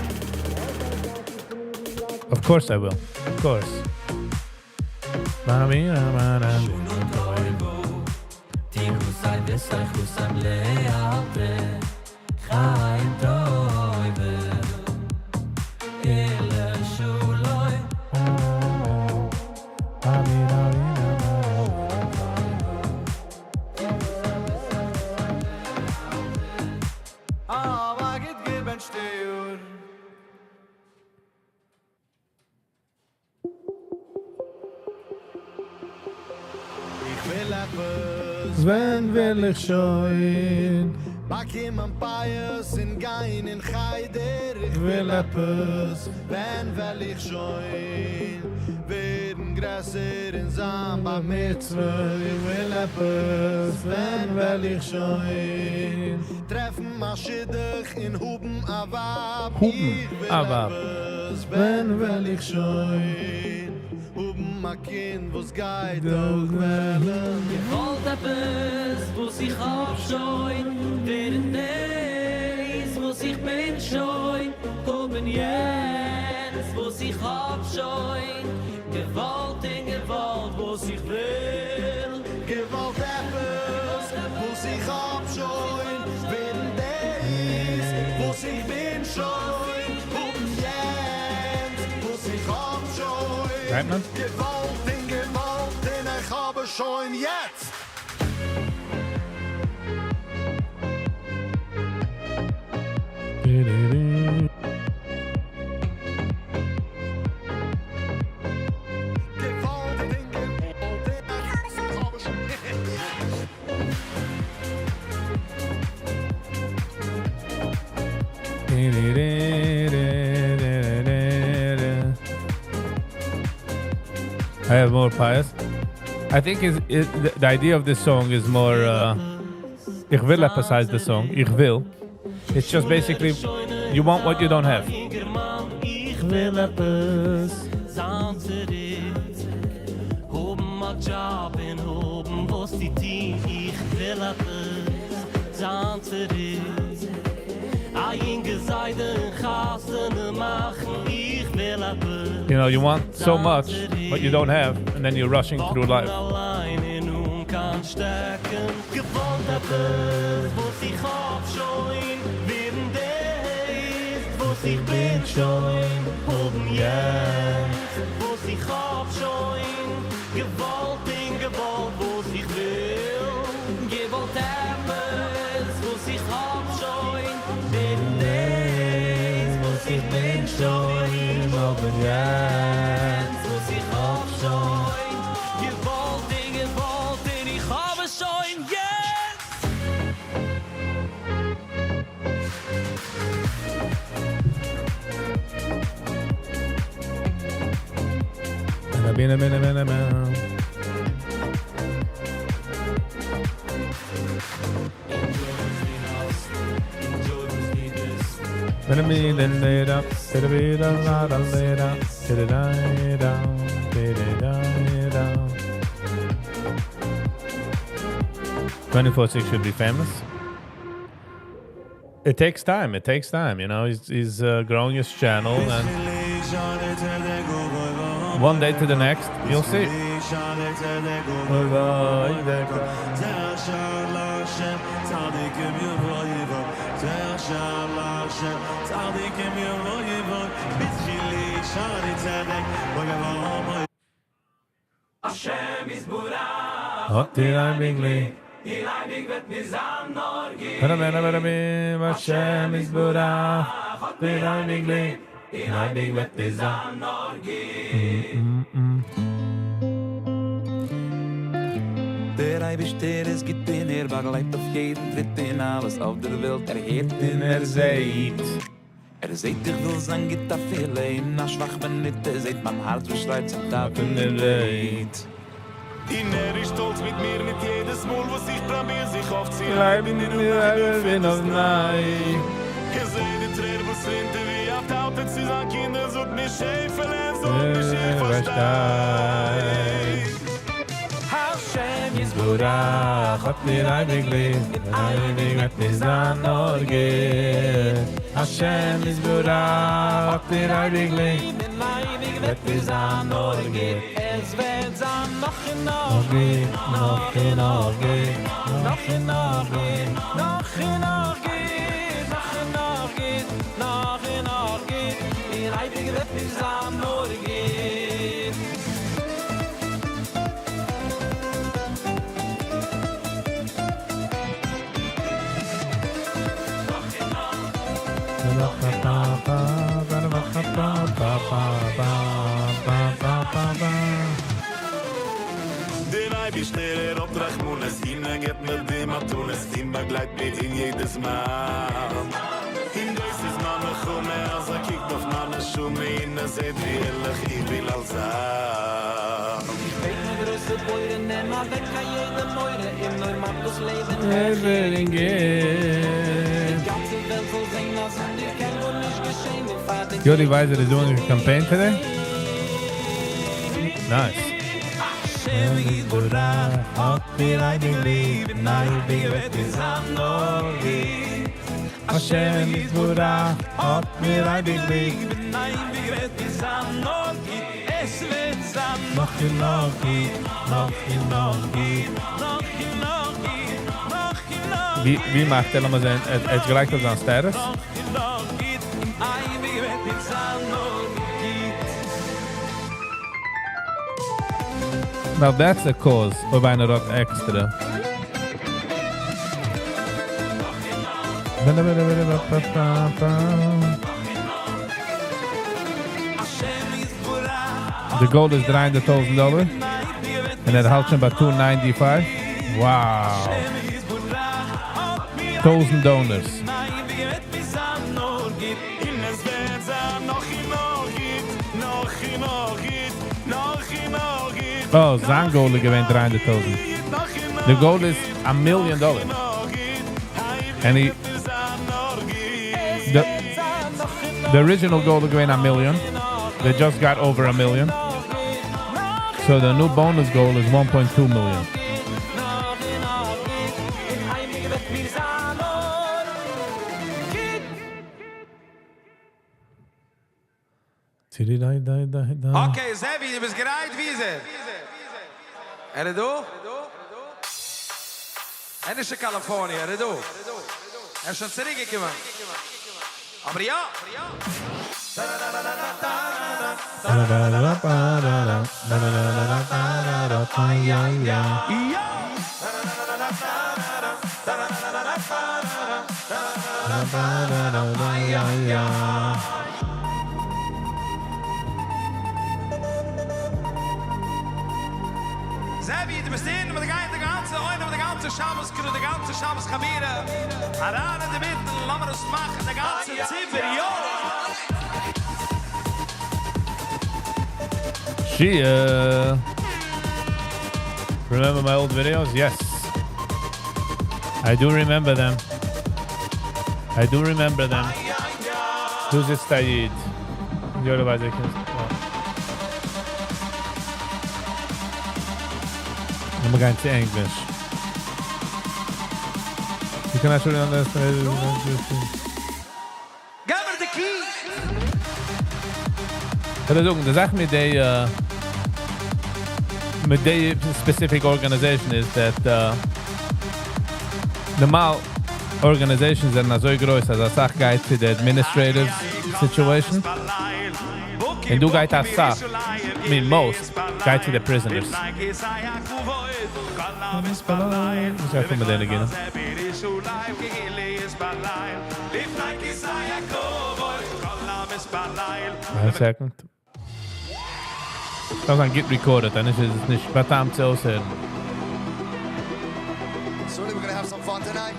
Of course I will. Of course. Mami, תיכוסי וסייכוסם לאלתר חיים טויבר אלה שולוי. אה, א גוט געבענטשט יאר. איך וויל עפעס. ווען וועל איך שוין באקומען פיאות און גיין אין חדר. איך וויל עפעס. ווען וועל איך שוין ווערן גרעסער און זיין בר מצווה. איך וויל עפעס. ווען וועל איך שוין טרעפן א שידוך און האבן א ווייב. האבן איך וויל א ווייב. עפעס. ווען וועל איך שוין האבן א קינד וואס גייט אויך וועלן. געוואלט עפעס, וואס איך האב שוין, ווערן דאס, וואס איך בין שוין, האבן יענץ, וואס איך האב שוין, געוואלט און געוואלט, וואס איך וויל. געוואלט עפעס, וואס איך האב שוין, ווערן דאס, וואס איך בין שוין, האבן יענץ, וואס איך האב שוין. Right, man? געוואלט און געוואלט און איך האב עס שוין יעצט. געוואלט און געוואלט און איך האב עס שוין יעצט. I have more pious. I think the idea of this song is more איך וויל עפעס הייסט the song. איך וויל. It's just basically you want what you don't have. איך וויל עפעס זיין צוריק האבן א job און האבן וואס צו טון. איך וויל עפעס זיין צוריק א יונגע זיידע און חתונה מאכן. איך You know, you want so much, but you don't have, and then you're rushing through life. 24/6 should be famous. It takes time. It takes time. He's growing his channel, and one day to the next, you'll see. השם יתברך, האט מיר אייביג ליב, און אייביג וועט מיר זיין נאר גוט. דער אייבערשטער איז גוט און ער באגלייט אויף יעדן טריט און אלעס אויף דער וועלט ער הערט און ער זעט. ער זעט איך וויל זיין גוט אפילו אין א שוואכע מינוט, ער זעט מיין הארץ וואס שרייט צום טאטן און בעט. און ער איז שטאלץ מיט מיר מיט יעדעס מאל וואס איך פרוביר זיך אויפצוהייבן אויפצוהייבן און אויף ניי. ער זעט די טרער וואס רינט ווי א טאטע צו זיין קינדער זאגט מיר שעפעלע, זאג מיר איך פארשטיי. השם יתברך האט מיר אייביג ליב, אייביג וועט מיר זיין נאר גוט. השם יתברך האט מיר אייביג ליב, וועט מיר זיין נאר גוט. עס וועט זיין נאך און נאך נאך גוט, נאך און נאך גוט, נאך און נאך גוט, נאך און נאך גוט, נאך און נאך גוט, נאך און נאך גוט, און אייביג וועט מיר זיין נאר גוט. דער אייבערשטער ער האט רחמנות און ער גיט מיר די מתנות און באגלייט מיר אין יעדעס זמן. און דאס איז מיין נחמה אז ער קוקט אויף מיין נשמה און ער זעט ווי ערליך איך וויל אלץ זיין. איך בעט דעם גרויסן בורא נעם אוועק א יעדע מורא און נאר מאך דאס לעבן העכער און די גוט. גאנצע וועלט זאל זען אז אן דיר קען גארנישט געשען און פאר דעם Yoli Weiser is doing a campaign today? Nice. השם יתברך האט מיר אייביג ליב און אייביג וועט מיר זיין נאר גוט. השם יתברך האט מיר אייביג ליב און אייביג וועט מיר זיין נאר גוט. עס וועט זיין נאך און נאך גוט, נאך און נאך גוט. נאך און נאך גוט, נאך און נאך ווי, ווי מאכט ער? לאמיר זען, ער האט געלייגט אויף זיין status? נאך און נאך גוט, און אייביג וועט מיר זיין נאר גוט. Now that's a cause אויב איינער האט extra. The goal is $300,000 and ער האלט שוין ביי 295. Wow. 1000 donors. און עס וועט זיין נאך און נאך גוט, נאך און נאך גוט, נאך און נאך גוט. Oh, זיין goal איז געווען 300,000. The goal is $1 million. And the original goal is געווען a million. They just got over a million. So the new bonus goal is 1.2 million. נאך און נאך גוט, און אייביג וועט מיר זיין נאר גוט. Okay, Zevi, דו ביסט גרייט? ווי איז ער? ער איז דא? ער איז נישט אין קאליפארניע, ער איז דא. ער איז שוין צוריקגעקומען. אבער יא! זעווי, דו ביסט אין מיט די גאנצע עולם, מיט די גאנצע שבת crew, די גאנצע שבת חבירה. אריין אין די מיטן, לאמיר עס מאכן, די גאנצע ציבור, יא! Shia. Remember my old videos? Yes. I do remember them. I do remember them. דו זיצט א איד. יארע ווייס איך נישט. לאמיר גיין צו ענגליש. You can actually understand. געב מיר די key! איך וועל זאגן, די זאך מיט די, מיט די specific organization איז that נארמאל organizations זענען אזוי גרויס, אז א סאך גייט צו די administrative situation. און דא גייט א סאך, I mean most, גייט צו די prisoners. וואס גייט פאר מיט די ניגונים? One second. דאס איז get recorded, דאן איז עס נישט באטעמט צו אויסהערן. So we're gonna have some fun tonight.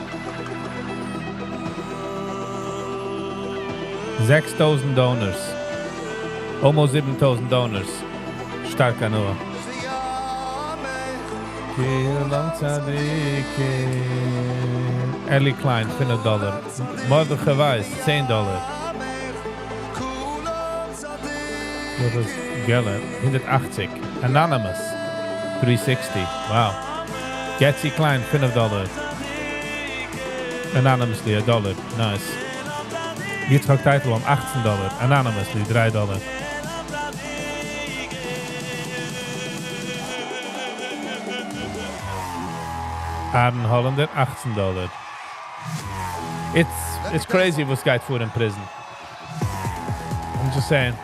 6,000 donors. Almost 7,000 donors. שטארק הנאה. כולם צדיקים. Ellie Klein, 5 דאלער. Mordechai Weiss, 10 דאלער. דאס איז Geller, 180. Anonymous, 360. Wow. Getsy Klein, 5 דאלער. Anonymously, a dollar. Nice. Yitzchak Teitelbaum, 18 דאלער. Anonymously, 3 דאלער. Aaron Hollander, 18 דאלער. It's crazy וואס גייט פאר אין prison. I'm just saying.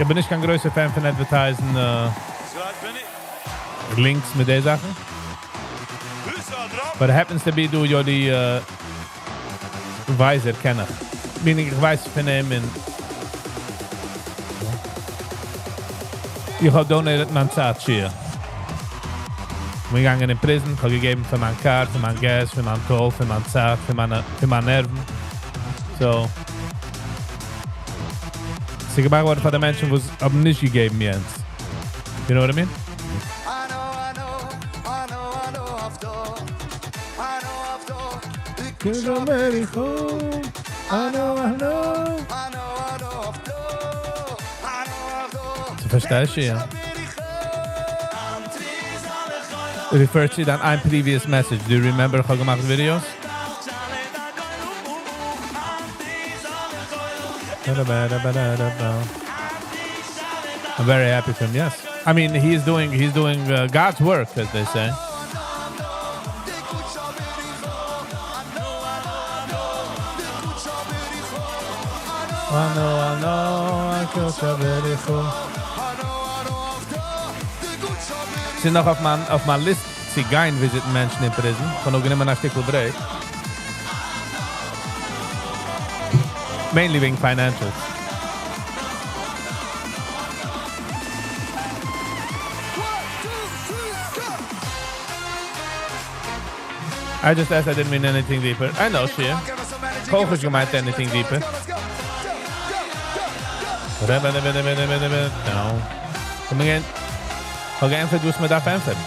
איך בין נישט קיין גרויסער fan פון advertising links מיט די זאכן. But it happens to be דא יולי ווייזער קען איך. Meaning איך ווייס פון אים און איך האב donated מיין צייט שיער. מיר געגאנגען אין prison, איך האב געגעבן פאר מיין car, פאר מיין gas, פאר מיין toll, פאר מיין צייט, פאר מיין נערוון. So, ס'איז געמאכט געווארן פאר די מענטשן, וואס האבן נישט געגעבן יענץ. You know what I mean? I know, I know. דו פארשטייסט, יא? Refer to that ein previous message. Do you remember איך האב געמאכט videos? I'm very happy for him. Yes, I mean he's doing God's work, as they say. I know, I know, I could זענען נאך אויף מיין list צו גיין visit מענטשן אין prison. כ'האב נאר גענומען א שטיקל break. Mainly וועגן financials. I just asked, I didn't mean anything deeper. I know, Shia. Koch האט געמיינט anything deeper. No. Come again. כ'האב געענטפערט, וואס מען דארף ענטפערן.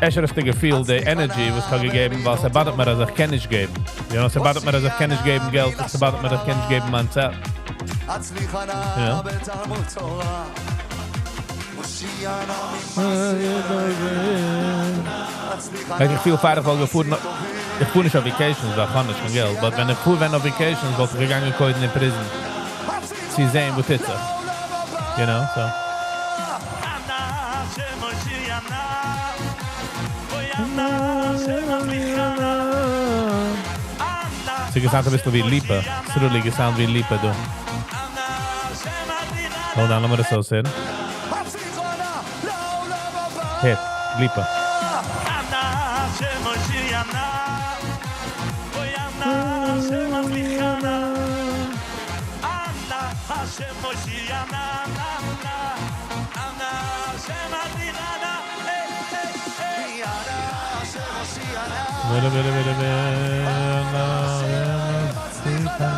ערשט האסטו געפילט, די energy, וואס כ'האב געגעבן, ווייל עס bother ט מיר, אז איך קען נישט געבן. עס bother ט מיר, אז איך קען נישט געבן געלט, עס bother ט מיר, אז איך קען נישט געבן מיין צייט. יא. איך פיל פאר איך וואלט געפארן. איך פאר נישט אויף vacations, ווייל איך האב נישט קיין געלט, but ווען איך פאר ווען אויף vacations, וואלט איך געגאנגען קודם אין prison. צו זען, וואו טוט זיך. You know, so. אנא השם הושיעה אנא השם הצליחה ס'האט געסאונדט א ביסל ווי ליפא. ס'האט געסאונדט ווי ליפא, דא. Hold on, לאמיר דאס אויסהערן. הער, ליפא. אנא השם הושיעה אנא השם הצליחה אנא השם הושיעה אנא השם הצליחה בלה בלה בלה בלה, הצליחה.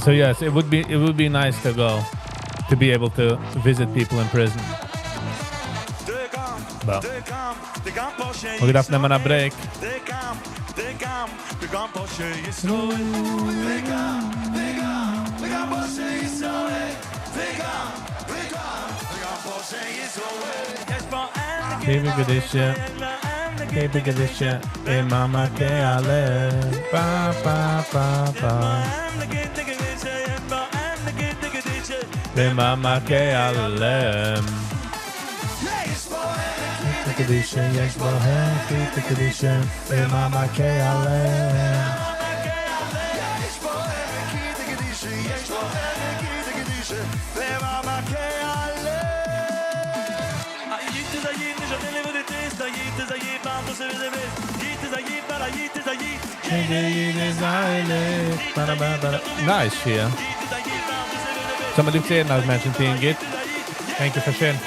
So yes, it would be nice to go to be able to visit people in prison. But מיר דארפן נעמען א break. קבר קדישא, קבר קדישא, במעמקי הלב, פה פה פה פה. במעמקי הלב. קדישא, יש בו קדישא, במעמקי הלב. Nice here. Somebody saying I was mentioning it. Thank you for sharing.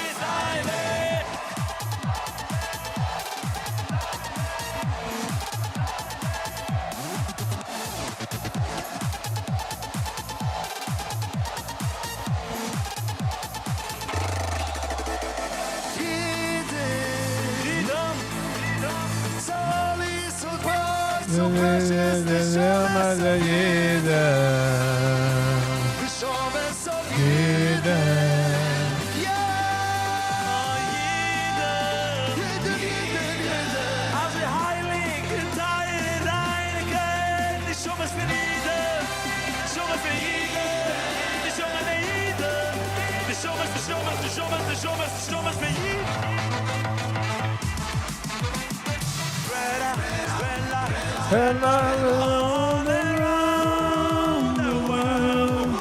And all around the world.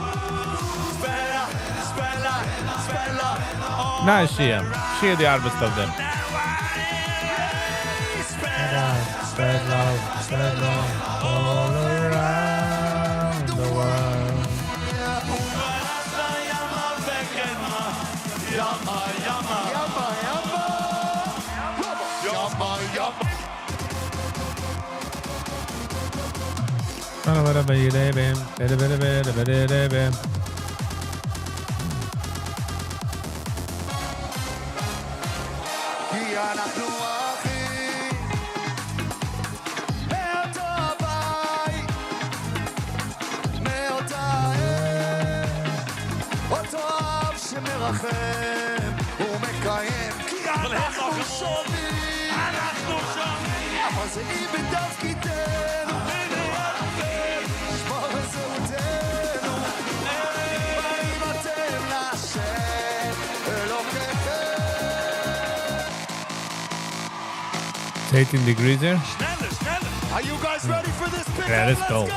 Nice, Shia. Shia, די ארבעטסט אויף דעם. Spread love, spread love all around the world. Yama, yama. Yama, yama. Yama, yama. כי אנחנו אחים מאותו הבית, מאותה האם, אותו אב שמרחם ומקיים, כי אנחנו שונים, אנחנו שונים אבל זהים בתפקידנו, לשמור על זהותנו, באים אתם להשם אלוקיכם. It's 18 degrees here. שנעלער, שנעלער. Are you guys ready for this pickup? Yeah, let's go. Go!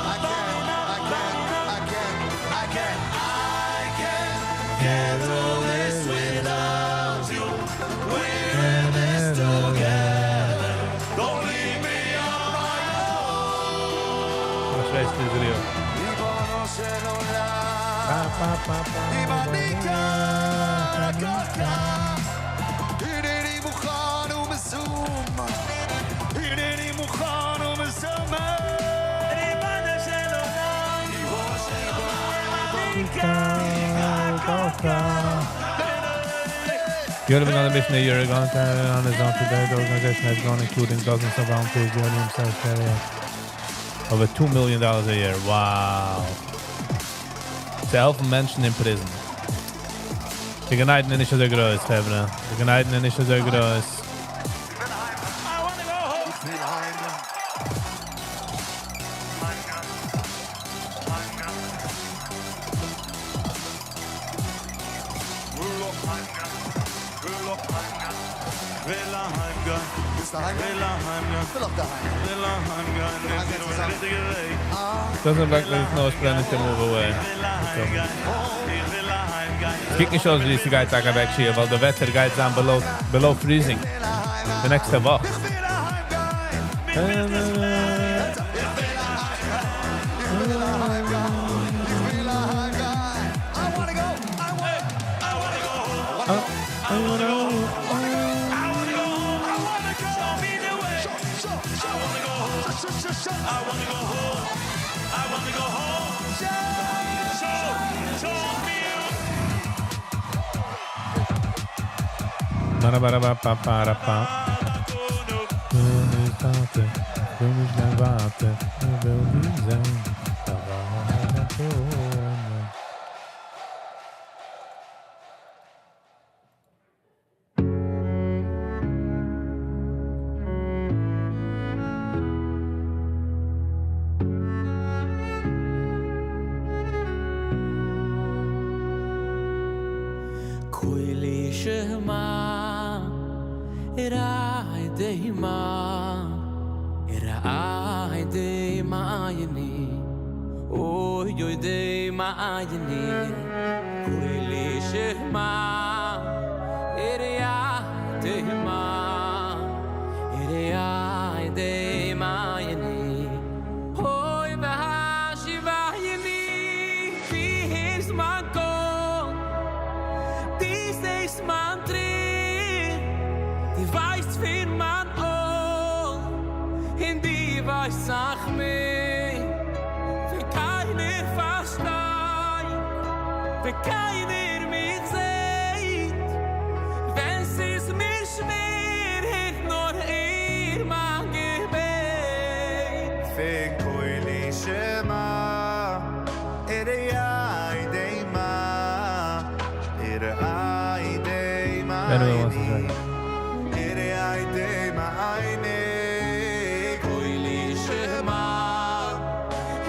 I can't, I can't, I can't, I can't, I can't handle this without you. We're in this together. Don't leave me on my own. וואס ווייסטו, Israel? ריבונו של עולם, אם אני כאן על הקרקע, הנני מוכן ומזומן, הנני מוכן ומזומן. You're living on a mission a year ago on his own today. The organization has gone, including dozens of volunteers, Yoni himself carry out over $2 million a year. Wow. צו העלפן מענטשן אין prison. די גן עדן איז נישט אזוי גרויס, חברה. די גן עדן איז נישט אזוי גרויס. I wanna go home. איך וויל אהיימגיין. אהיימגיין. אהיימגיין. וויל אהיימגיין. וויל אהיימגיין. וויל אהיימגיין. ווילסט אהיימגיין? וויל אהיימגיין. איך וויל אויך אהיימגיין. וויל אהיימגיין. אהיימגיין צוזאמען. ריכטיגע וועג. Doesn't look like there's no planning to move away. וויל אהיימגיין. איך וויל אהיימגיין. עס קוקט נישט אויס ווי ס'גייט טאקע אוועק here, ווייל די וועטער גייט זיין below freezing. די נעקסטע וואך. איך וויל אהיימגיין. איך וויל אהיימגיין. איך וויל אהיימגיין. איך וויל אהיימגיין. I wanna go. I wanna. I wanna go home. I wanna go. I wanna go home. I wanna go. Show me the way. Show, show, show. I wanna go home. Show, show, show. I wanna go home. I wanna go home. Show, show me. Ba-da-ba-da-ba-ba-ba-da-ba. וויל נישט ווארטן, וויל נישט מער ווארטן, וויל נישט זען. דא ווארטן. קולי שמע רעי די מה רעי די מה יני אוי אוי די מה יני קולי שמע רעי די מה רעי די מה יני אוי והשיבה יני פיהרס man kol Dies ist mein Tritt, die weiß für mein Ohr, in die weiß sag mir, wenn keiner versteht, wenn keiner mich sieht, wenn es mir schwer, hört nur ihr mein Gebet. פון קולי שמע איי די מה איי די מה Anyone wants to try? איי די מה קולי שמע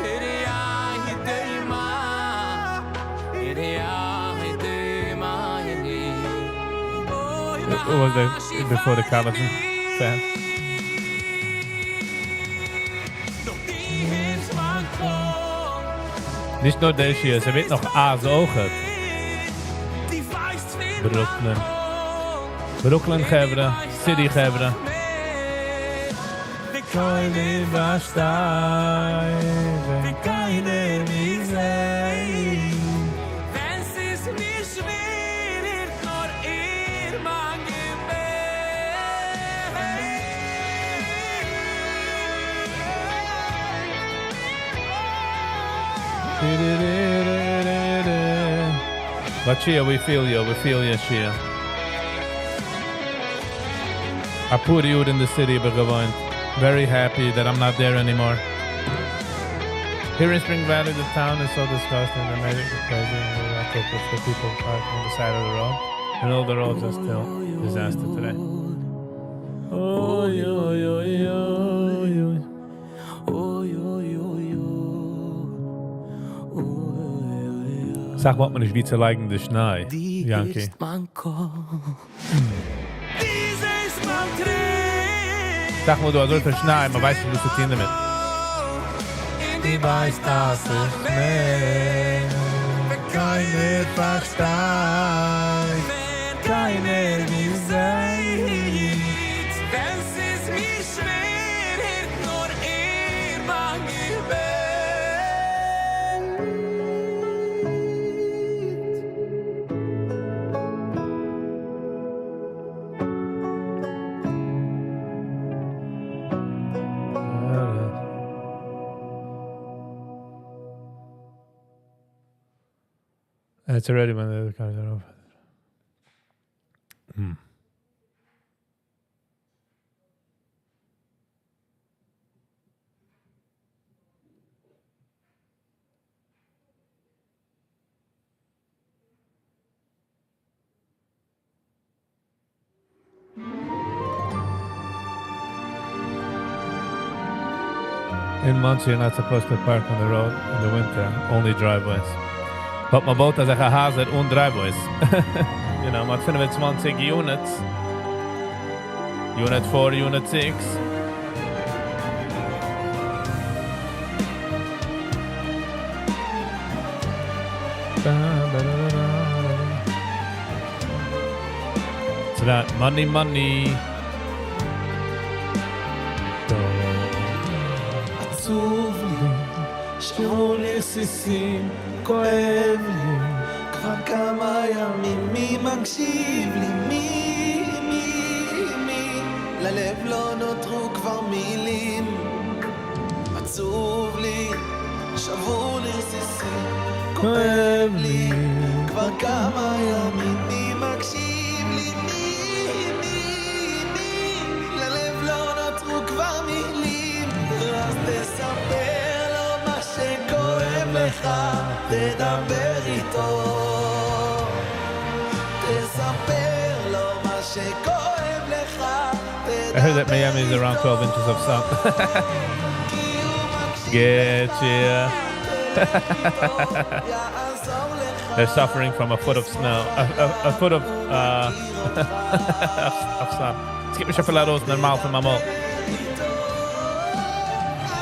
איי די מה איי די מה What was the before the Carlton fan? דאך דו הערסט מיין קול נישט נאר דאס היר, עס ווערט נאך אייז אויך. דו ווייסט ווי Brooklyn. Brooklyn חברה, City חברה. קיינער פארשטייט, ווען קיינער נישט זעט. ווען ס'איז מיר שווער, הערט נאר איר מיין געבעט. But Shia, we feel you, we feel you, Shia. A poor youth in the city, but געוואוינט. Very happy that I'm not there anymore. Here in Spring Valley, the town is so disgusting. They made it crazy and they got tickets for people parking on the side of the road. And all the roads are still disaster today. Oy, oy, oy, oy, oy. Oy, oy, oy, oy. זאג מאל, מען נישט ווי צו לייגן די שניי, דו Yankee. הערסט מיין קול. דו זעסט מיין טרער. זאג מאל, דו האסט אזוי שניי, מען ווייסט נישט, וואס צו טון דערמיט. און דו ווייסט, אז איך מעג, ווען קיינער פארשטייט, ווען קיינער נישט זעט. ווען ס'איז מיר שווער, הערט נאר איר מיין געבעט. And it's already when the cars are off. In Monsey, you're not supposed to park on the road in the winter, only driveways. But מ'בויט אזעלכע הייזער אן driveways. מ'האט 25 units. Unit 4, Unit 6. Da, da, da, da, da. So that money, money. עצוב לי, שברו לרסיסים, כואב לי, כבר כמה ימים, מי מקשיב לי, מי, מי, מי, ללב לא נותרו כבר מילים. עצוב לי, שברו לרסיסים, כואב לי, כבר כמה ימים, מי מקשיב לי, מי, מי, מי, ללב לא נותרו כבר מילים. אז תספר לו מה שכואב לך, תדבר איתו. תספר לו מה שכואב לך, I heard that Miami is around 12 inches of snow. Get ya. They're suffering from a foot of snow. A foot of sun. עס גיט מיר שוין ארויס נארמאל פון מיין מויל.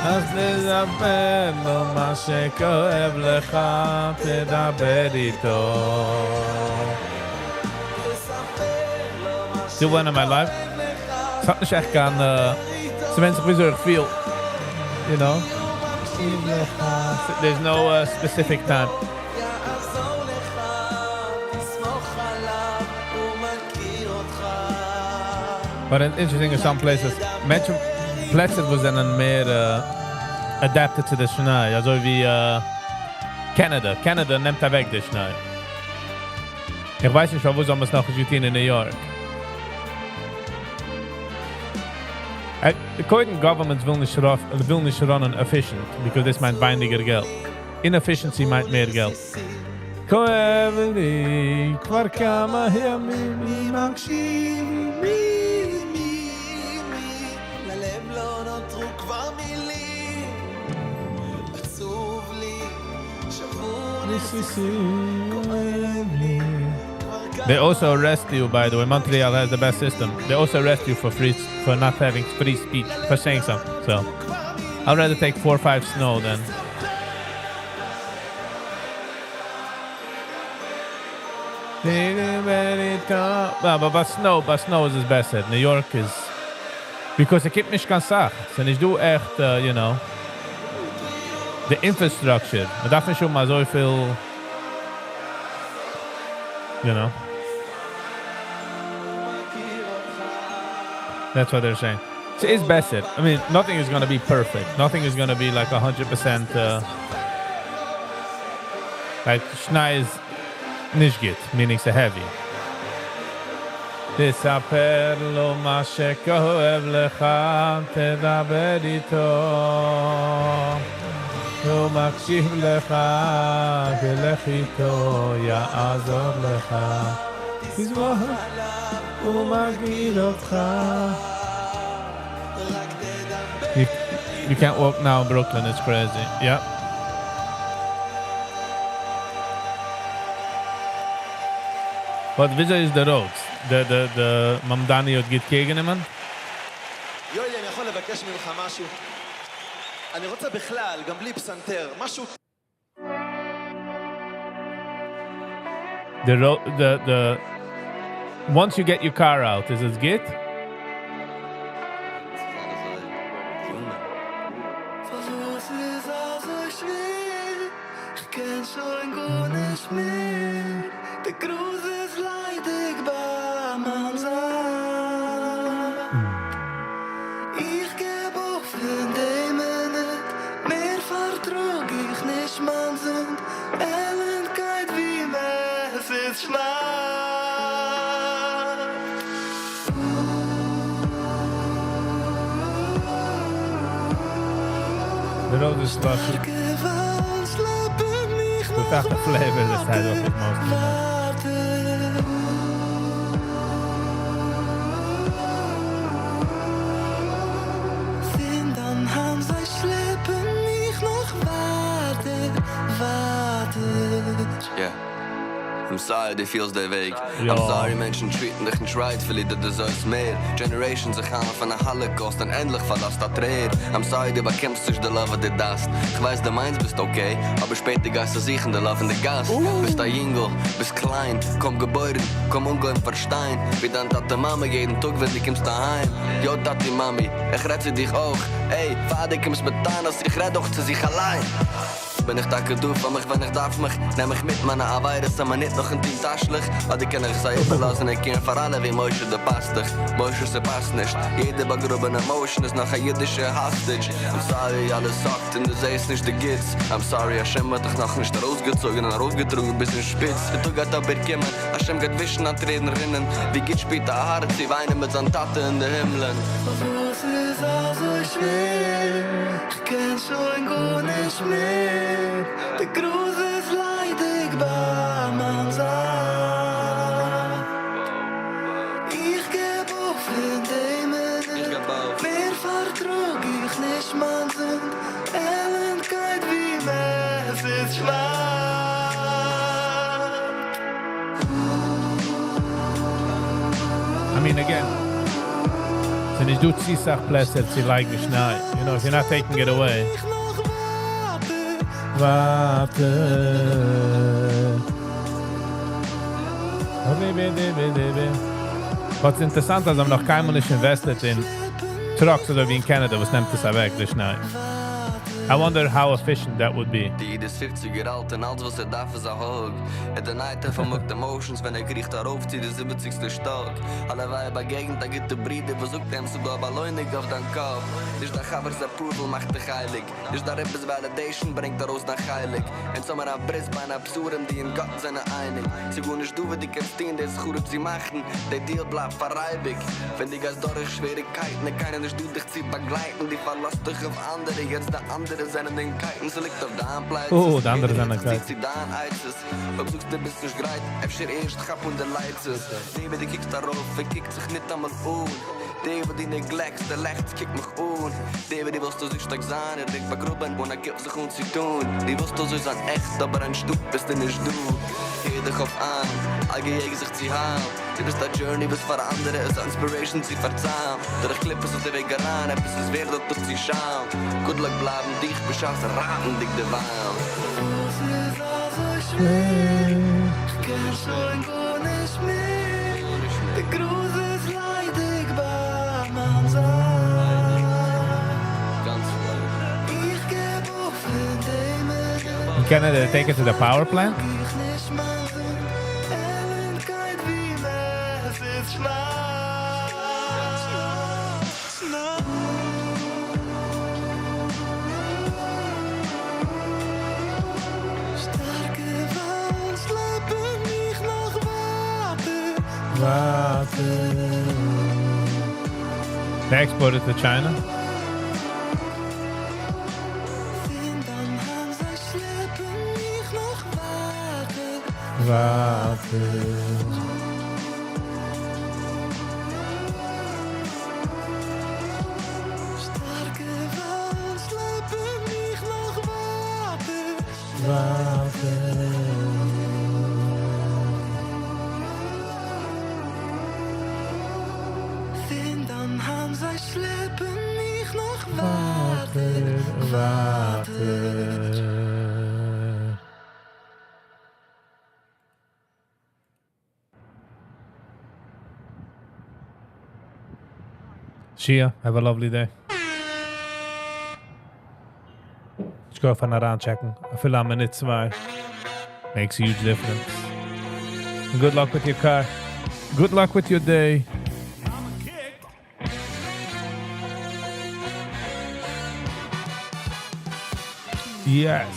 אז תספר לו מה שכואב לך, תדבר איתו. Still one in my life. ס'האט נישט עכט קיין, ס'ווענדט זיך וויאזוי איך פיל. You know? There's no specific time. יעזור לך, תסמוך עליו, הוא מכיר אותך. But it's interesting in some places, מענטשן, פלעצער וואס זענען מער adapted to the שניי, אזוי ווי Canada. Canada נעמט אוועק די שניי. איך ווייס נישט, וואו זאל מען עס נאך טון אין New York. According governments ווילן נישט, ווילן נישט run'ען efficient, because דאס מיינט ווייניגער געלט. Inefficiency מיינט מער געלט. כואב לי, כבר כמה ימים מי מקשיב, מי, מי, מי, ללב לא נותרו כבר מילים. עצוב לי, שבור לרסיסים, כואב לי. They also arrest you, by the way. Montreal has the best system. They also arrest you for free for not having free speech, for saying something. So I'd rather take four or five snow than. No, but snow is his best set. New York is because עס קומט נישט קיין סאך. ס'איז נישט דא עכט, the infrastructure. מ'דארף נישט האבן אזוי פיל. That's what they're saying. So it's better. I mean, nothing is going to be perfect. Nothing is going to be like 100%. Like שניי איז נישט גוט, meaning so heavy. תספר לו מה שכואב לך, תדבר איתו. הוא מקשיב לך, תלך איתו, יעזור לך. תסמוך, הוא מכיר אותך. You can't walk now in Brooklyn, it's crazy. Yeah. But וויאזוי איז the roads? The Mamdani האט גוט קעגנעמען? יואלי, אני יכול לבקש ממך משהו? אני רוצה בכלל, גם בלי פסנתר, משהו. The road, the once you get your car out, is it good? פארוואס איז אזוי שווער? איך קען שוין גארנישט מער. דער גראז איז ליידיג ביי מיין זייט. איך געב אויף אין דעם מינוט, מער פארטראג איך נישט מיין זינד. עלנדקייט ווי מער. איז שוואך. The road is slushy. Without the flavor, the sidewalk is mostly nice. פון דיין האנט זיי שלעפן מיך נאך ווייטער, ווייטער. Yeah. I'm sorry דו פילסט די וועג. יא. I'm sorry מענטשן treat ן דיך נישט rightfully דו deserve סט מער. Generations זיך היילן פון א Holocaust און ענדליך פארלאזט א טרער. I'm sorry דו באקומסט נישט די love וואס דו דארפסט. כ'ווייס דו מיינסט ביסט okay, אבער שפעטער גייסטו זוכן די love אין די גאס. ביסט א יונגל, ביסט קליין, קוים געבוירן, קוים אנגעהויבן פארשטיין ווי דיין טאטע מאמע יעדן טאג ווען דו קומסט אהיים. יא טאטי מאמי, איך רעד צו דיך אויך. עי, פאר דו קומסט מיט טענות, איך רעד אויך צו זיך אליין. בין איך טאקע דא פאר מיך ווען איך דארף מיך? נעם איך מיט מיינע עבירות אז מען ניט נאך אין טון תשליך? אדער קען איך זיי איבערלאזן און קערן פאר אלע ווי משה דער פאסטוך? משה ס'פאסט נישט, יעדע באגראבענע emotion איז נאך א אידישע hostage. I'm sorry אלעס suck ט און דו זעסט נישט די גוטס. I'm sorry השם האט דיך נאכנישט ארויסגעצויגן און ארויפגעטראגן ביז אין שפיץ. די טאג גייט אבער קומען, השם גייט ווישן א טרערן רינען. ווי גוט שפירט א הארץ צו וויינען מיט זיין טאטע אין די הימלען. וואס איז אזוי שווער? איך קען שוין גארנישט מער. די גראז איז ליידיג ביי מיין זייט. איך געב אויף אין די איך מינוט. געב אויף. מער פארטראג איך נישט מיין זינד. עלנדקייט ווי עס איז שוואך. I mean, again, ס'איז נישט דא צו סאך פלעצער צו לייגן שניי. If you're not taking it away. איך נאך ווייטער. ווייטער. וואס אינטערעסאנט איז, האבן נאך קיינמאל נישט invested אין trucks אזוי ווי אין Canada, וואס נעמט עס אוועק, די שניי. I wonder how efficient that would be. די איד איז 50 יאר אלט און אלץ וואס ער דארף איז א hug. ער deny ט ער פארמאגט emotions ווען ער קריכט ארויף צו די 70סטע שטאק. אלעווייל באגעגנט א גוטע ברודער וואס זאגט אים, ס'דא א באלוינונג אויף דיין קאפ. נישט דיין חבר'ס approval מאכט דיך הייליג. נישט דיין רבי'ס validation ברענגט ארויס דיין חלק. און זומער א ברית בין הבשרים די אין גאט זענען אייניג. ס'גארנישט דא וואס דו קענסט טון, דאס חרוב צו מאכן. דער deal בלייבט פאר אייביג. ווען דו גייסט דורך שוועריגקייטן, איז קיינער נישט דא דיך צו באגלייטן. דו פארלאזט דיך אויף אנדערע, יעצט די אנדערע זענען אין קייטן. ס'ליגט אויף דיין פלייצעס. Oh, די אנדערע זענען יעדער קייטן. צו דיין עצות. אויב זאגסט דו ביסט נישט גרייט, אפשר ערשט כאפ אן די לייצעס. דער וואס דו קוקסט ארויף, ער קוקט זיך נישט אמאל אן. דער וואס דו neglect סט, דער לעכצט, קוק מיך אן. דער וואס דו ווילסט אזוי שטארק זיין, ער ליגט באגראבן אן א גיב זיך אן צו טון. דו ווילסט אזוי זיין עכט, אבער אנשטאט ביסטו נישט דא. הער דיך אויף איין, א געיעג זיך צו היילן. דו ביסט א journey וואס פאר אנדערע איז inspiration צו פארציילן. דורך קליפות אויף די וועג אריין, עפעס איז ווערד דארט אפצושיילן. Good luck בלייבן דיך בשעת רייטנדיג דערווייל. וואס איז אזוי שווער? איך קען שוין גארנישט מער. די גראז איז ליידיג ביי מיין זייט. גאנץ ליידיג. איך געב אויף אין די מינוט. In Canada, they take it to the power plant? איך נישט מיין זינד. עלנדקייט ווי עס איז שוואך. שטארקע וואנט שלעפן מיך נאך ווייטער. ווייטער. They export it to China? פון דיין האנט זיי שלעפן מיך נאך ווייטער. ווייטער. שטארקע וואנט שלעפן מיך נאך ווייטער. ווייטער. פון דיין האנט זיי שלעפן מיך נאך ווייטער. ווייטער. ווייטער. Shia, have a lovely day. איך גיי פארן אריינטשעקן. אפילו א מינוט, צוויי. Makes a huge difference. Good luck with your car. Good luck with your day. I'm a kick. Yes.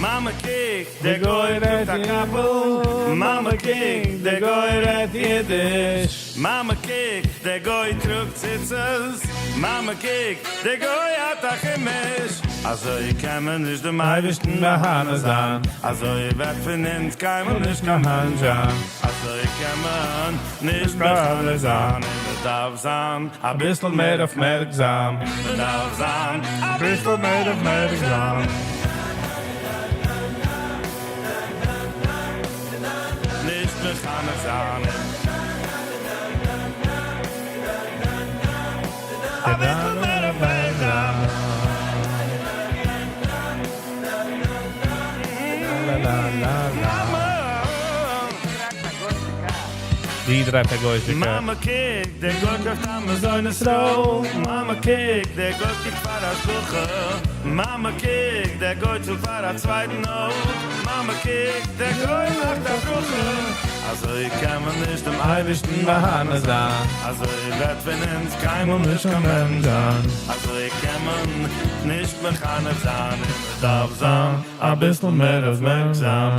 מאמע קוק, דער גוי רעדט א קאפל. מאמע קוק, דער גוי רעדט אידיש. מאמע קוק, דער גוי טראגט ציצית. מאמע קוק, דער גוי האט א חומש. אזוי קען מען נישט דעם אייבערשטן מהנה זיין. אזוי וועט פון אונז קיינמאל נישט קיין מענטש זיין. אזוי קען מען נישט מחנך זיין. און מען דארף זיין אביסל מער אויפמערקזאם. מען דארף זיין אביסל מער אויפמערקזאם. נישט מחנך זיין. אביסל מער אויפמערקזאם. מאמע. די דרייווט א גוי'אישע קאר. מאמע קוק, דער גוי קויפט א מזונות ראול. מאמע קוק, דער גוי קוקט פאר השגחה. מאמע קוק, דער גוי צאלט פאר א צווייטן אויך. מאמע קוק, דער גוי מאכט א ברכה. אזוי קען מען נישט דעם אייבערשטן מהנה זיין. אזוי וועט פון אונז קיינמאל נישט קיין מענטש זיין. אזוי קען מען נישט מחנך זיין. און מען דארף זיין אביסל מער אויפמערקזאם.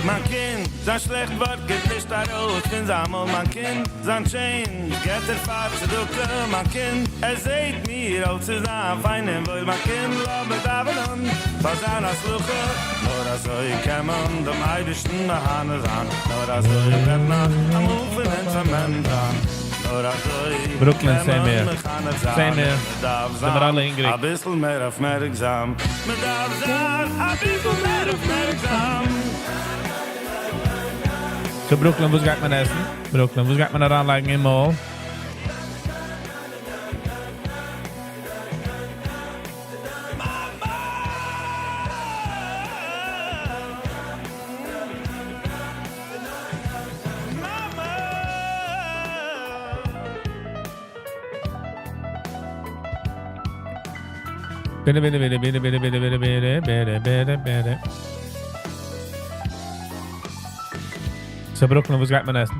מיין קינד, זיין שלעכט ווארט גייט נישט ארויס פון זיין מויל, מיין קינד, זיין טשעינדזש געט ער פאר צדקה, מיין קינד, ער זעט מיר אויס צו זיין פיין און וואויל, מיין קינד, לאמיר דאווענען פאר זיין הצלחה, נאר אזוי קען מען דעם אייבערשטן מהנה זיין, נאר אזוי וועט נאך אמאל פון אונז א מענטש זיין, נאר אזוי Brooklyn, קען same מען here. מחנך זיין, Same here. מען דארף זענען מיר זיין אלע הונגעריג. אביסל מער אויפמערקזאם, מען דארף זיין אביסל מער אויפמערקזאם. So Brooklyn, וואס גייט מען עסן? Brooklyn, וואס גייט מען אריינלייגן אין מויל? ביטע, ביטע, ביטע, ביטע, ביטע, ביטע, ביטע, ביטע, ביטע, ביטע, ביטע. So Brooklyn, וואס גייט מען עסן?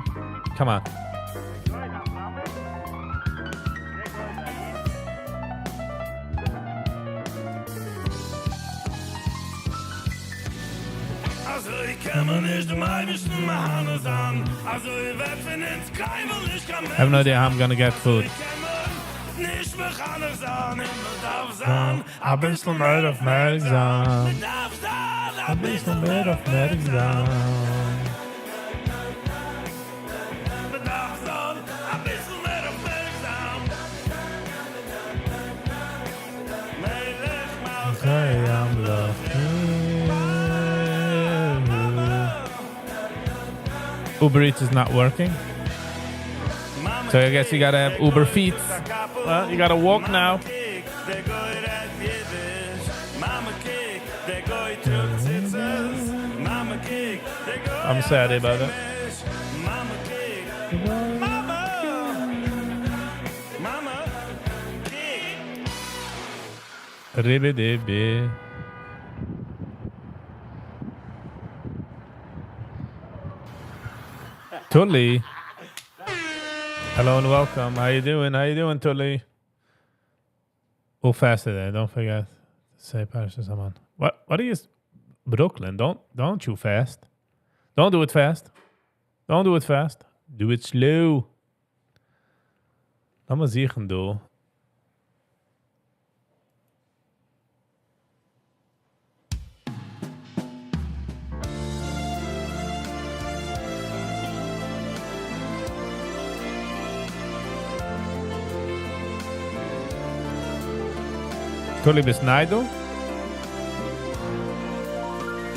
Come on. אזוי קען מען נישט דעם אייבערשטן מהנה זיין, אזוי וועט פון אונז קיינמאל נישט קיין I have no idea how I'm gonna get food. נישט מחנך זיין, און מען דארף זיין אביסל מער אויפמערקזאם. מען דארף זיין אביסל מער אויפמערקזאם. מען דארף זיין אביסל מער אויפמערקזאם. מלך מלכי המלכים. Uber Eats is not working. So I guess you gotta have Uber Feet. Well, you gotta walk now. דער גוי רעדט אידיש. מאמע קוק, דער גוי טראגט ציצית. מאמע קוק, דער גוי I'm sorry about that. מאמע קוק. מאמע. מאמע קוק. Ribbidibi. Tully. Hello and welcome. How you doing? How you doing, Tully? We'll fast today. Don't forget to say פרשת המן. What? What are you? Brooklyn? Don't don't you fast? Don't do it fast. Don't do it fast. Do it slow. לאמיר זוכן דא. Tully ביסט ניי דא?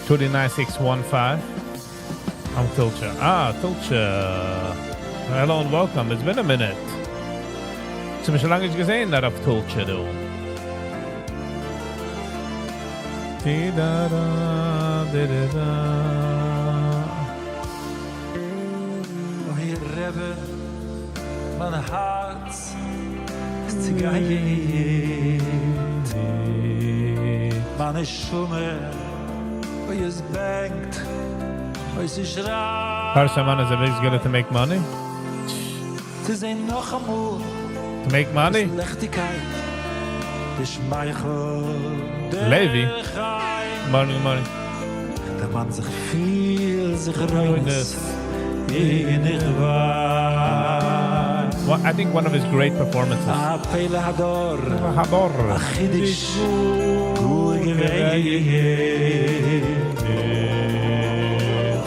Tully 9615. I'm Tilcha. Ah, Tilcha. Hello and welcome. It's been a minute. ס'איז שוין לאנג נישט געזען, דא אויף Tilcha, דו. Ti da da, di di da. אוי רבי, מיין הארץ איז צעגייט. מיין נשמה, אוי עס בענקט אוי ס'שריי פרשת המן is a big סגולה to make money. צו זען נאך אמאל To make money? דאס ליכטיגקייט, די שמייכל, Levi. דער חיים. Morning, morning. דערמאן זיך פיל זכרונות און איך וויין. Well, I think one of his great performances. א פלא הדור, הדור. א חידוש גאר געווען.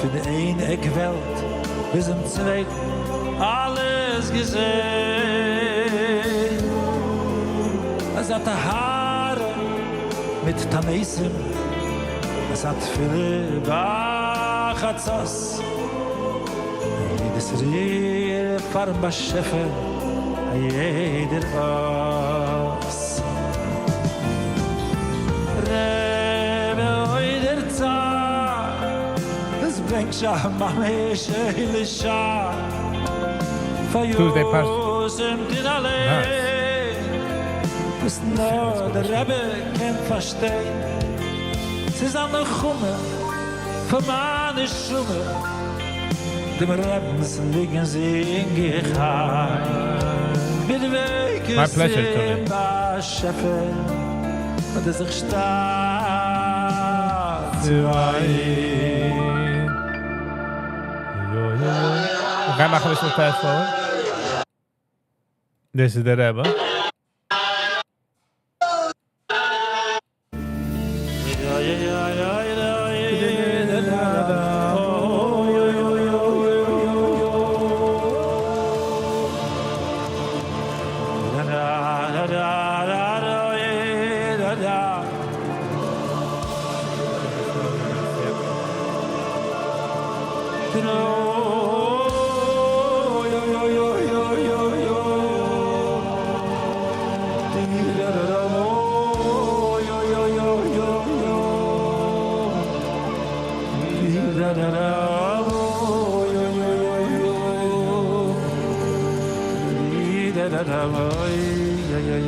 פון איין עק וועלט ביז צום צווייטן אלעס געזען. אזא טהרה מיט תעניתים, אזא תפילה בחצות. יעדעס ריר פארן באשעפער, א יעדער אות. רבי אוי דער צער, דאס ברענגט שוין ממש לשער. Tuesday פרשת. פאר אליין, וואס נאר דער רבי קען פארשטיין. ס'איז א נחמה פאר מיין נשמה, דעם רבינ'ס ניגון זינג איך היינט. מיט My pleasure, Tony. באשעפער, האט ער זיך שטארק צעוויינט. Okay, מאכן א ביסל fast forward. This is the Rebbe.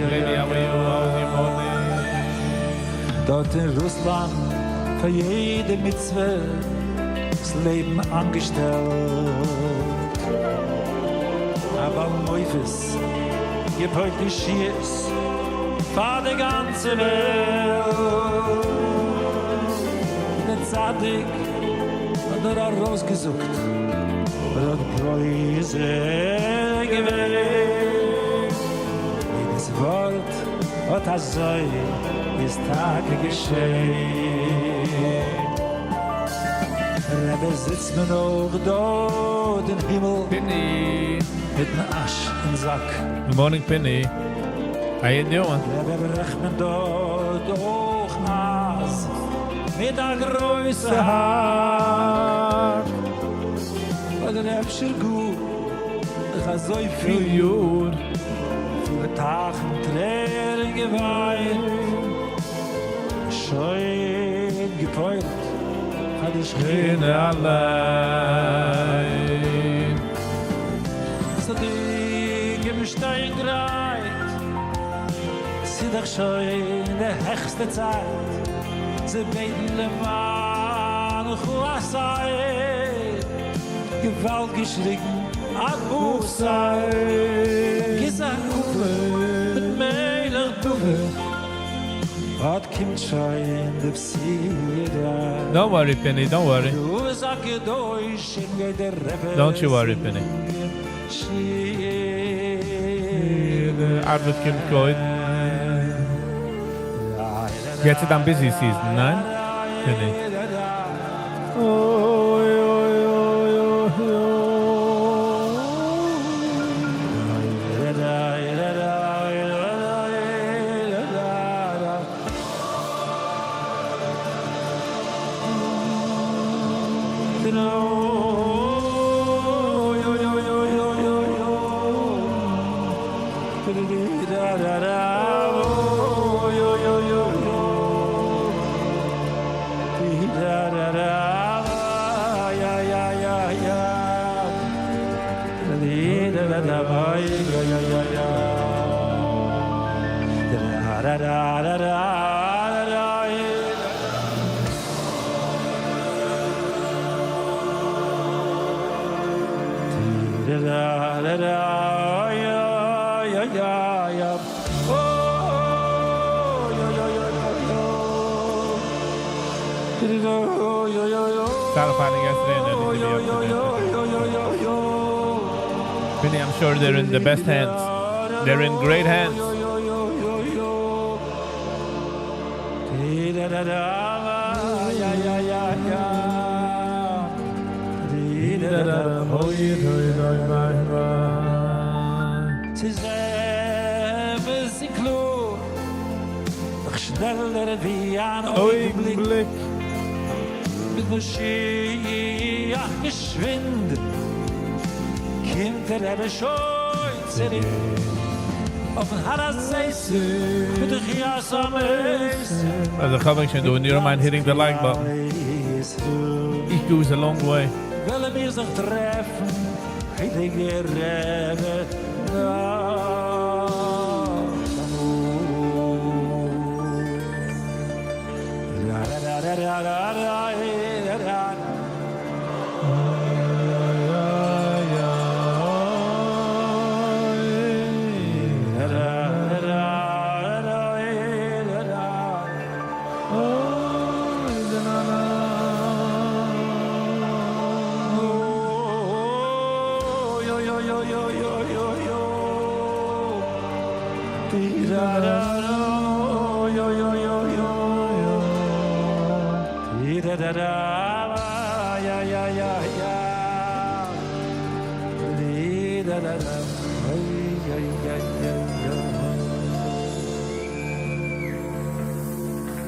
Lady, how are you? How was your morning? דארט אין רוסלאנד פאר יעדע מצוה דאס לעבן איינגעשטעלט. א בעל מופת גע'פועל'ט ישועות פאר די גאנצע וועלט. דער צדיק האט נאר ארויסגעזאגט, ער האט גוזר געווען. יעדעס ווארט האט אזוי איז טאקע געשען. רבי זיצט מען אויך דארט אין הימל Pinny. מיטן אש אין זאק. Good morning, Pinny. How you doing? רבי ברעכט מען דארט אויך אייז מיט א גרויסע האק. אדער אפשר גאר נאך אזוי פיל יאר פילע טייכן טרערן געוויינט, שוין גע'פועל'ט פאר די שכינה אליין. צדיקים שטייען גרייט, ס'איז דאך שוין די העכסטע צייט, צו בעטן למענך עשה, געוואלד געשריגן עד מתי, כסא הכבוד מיט מלך דוד, אט קומט שוין די בשורה. Don't worry, Penny, don't worry. דו זאג קדושים גייט דער רבי Don't you worry, Penny. זינגען די ארבעט קומט גוט. יעצט איז דאן busy season, ניין? Penny. אוי, אוי, אוי, אוי, אוי. Started finding yesterday and then need to be up to date. Finny, I'm sure they're in the best hands. They're in great hands. שנעלער ווי אן אויגנבליק. מיט משיח געשווינד קומט דער רבי שוין צוריק אויפן הר הזיתים מיט תחיית המתים. אז איך האב ענק שוין דא, and you don't mind hitting the like button. It goes a long way. וועלן מיר זיך טרעפן, הייליגער רבי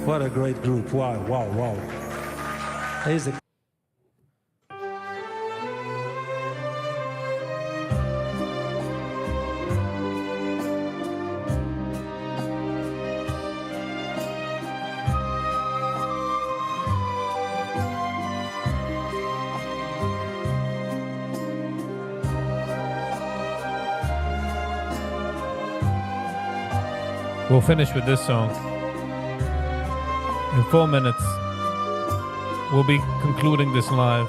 What a great group, wow, wow, wow. Here's the We'll finish with this song. In four minutes, we'll be concluding this live.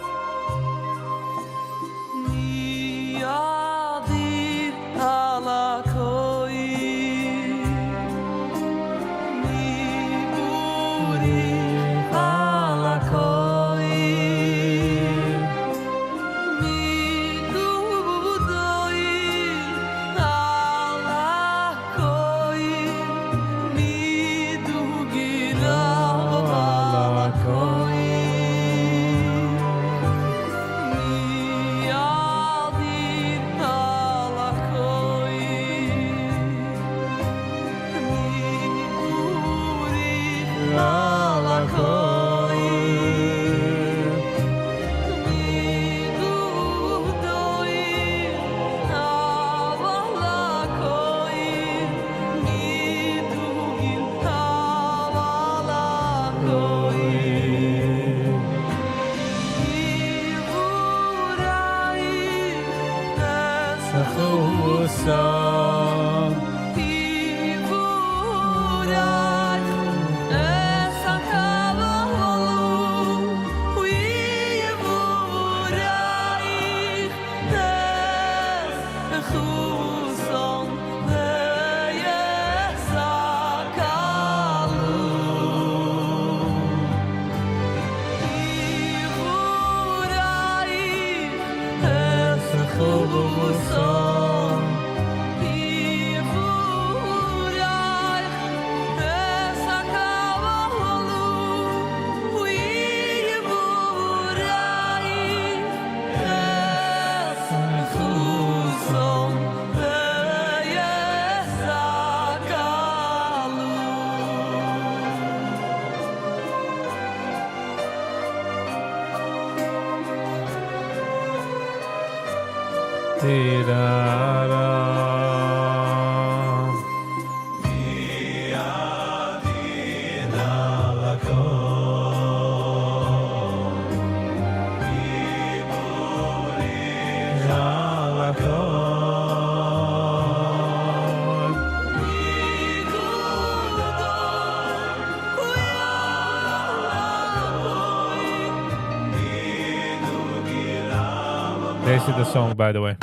This is the song by the way.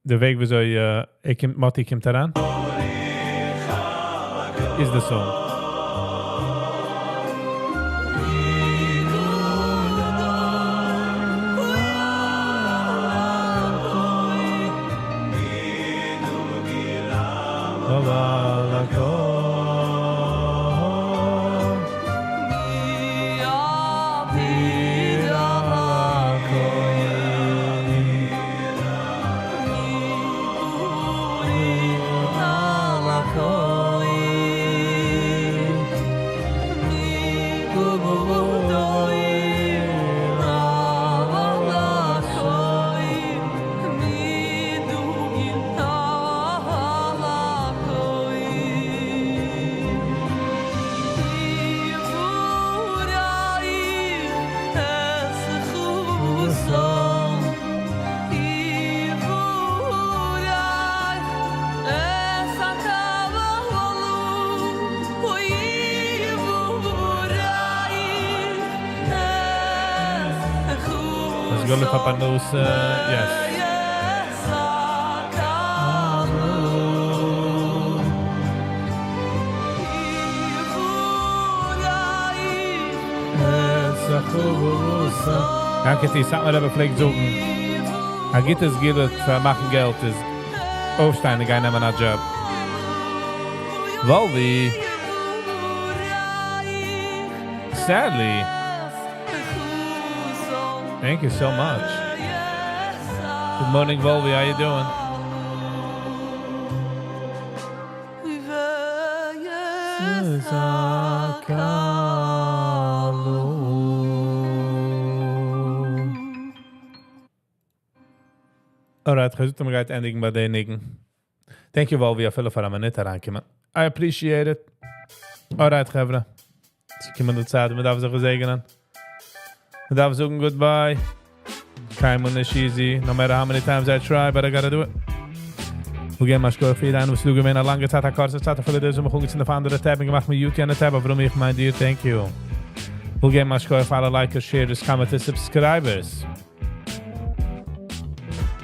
די וועג וויאזוי ער קומט, מאטי קומט אריין, איז the song. סגולה פאר פרנסה, yes. דאנקע דיר, סאטמאר רבי פלעגט זאגן, א גוטע סגולה פאר מאכן געלט איז אויפשטיין און גיין נעמען א דזשאב. וואלווי. Sadly. Thank you so much. Good morning, Volvi. How you doing? Alright, כ'זאג מ'גייט ענדיגן ביי די ניגון. Thank you, Volvi, אפילו פאר א מינוט אריינקומען. I appreciate it. Alright, חברה. עס קומט די צייט, מען דארף זיך געזעגענען. מען דארף זאגן goodbye. קיינמאל נישט easy, no matter how many times I try, but I gotta do it. מיר געבן א שכוח פאר יעדן וואס איז דא געווען א לאנגע צייט, א קורצע צייט, אפילו דאס מיר קוקן אויף אנדערע tab און געמאכט mute יענע tab, אבער איך מיין דיר, thank you. מיר געבן א שכוח פאר אלע likers, sharers, commenters, subscribers.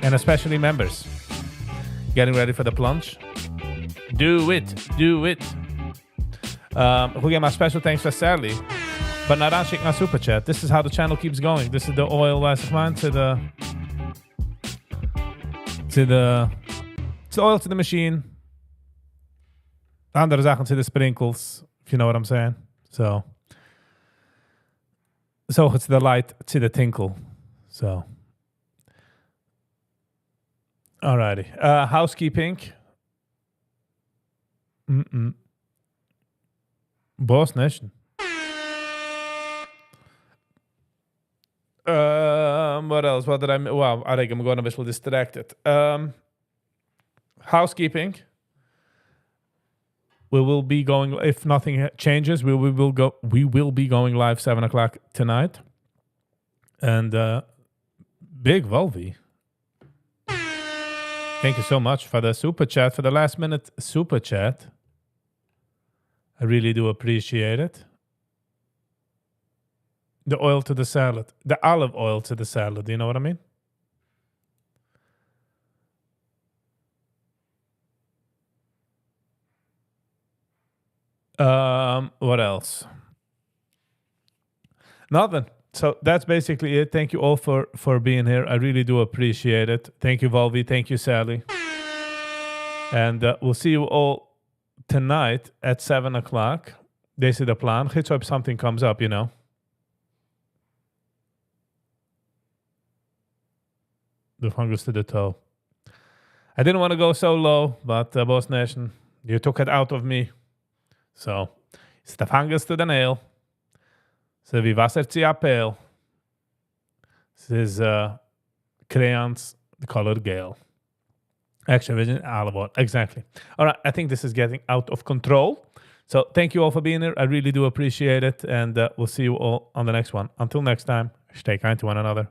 And especially members. Getting ready for the plunge? Do it, do it. Um, we get my special thanks for Sally. But not my super chat. This is how the channel keeps going. This is the oil last man to the to the to oil to the machine. אנדערע זאכן to the sprinkles, if you know what I'm saying. So so it's the light to the tinkle. So Alrighty. Housekeeping. Mm-mm. Boss Nation. Um, what else? What did I? Wow, I think I'm going a bit distracted. Housekeeping. We will be going if nothing changes. We, we will go. We will be going live 7 o'clock tonight. And big Volvi. Thank you so much for the super chat, for the last minute super chat. I really do appreciate it. The oil to the salad, the olive oil to the salad. Do you know what I mean? What else? Nothing. So that's basically it. Thank you all for being here. I really do appreciate it. Thank you, Volvi. Thank you, Sally. And we'll see you all tonight at 7 o'clock. This is the plan. Let's hope something comes up. The fungus to the toe. I didn't want to go so low, but Boss Nation, you took it out of me. So, it's the fungus to the nail. ס'איז ווי וואסער צו א pail. ס'איז crayons, the color געל. Extra virgin olive oil. Exactly. All right. I think this is getting out of control. So thank you all for being here. I really do appreciate it. And we'll see you all on the next one. Until next time, stay kind to one another.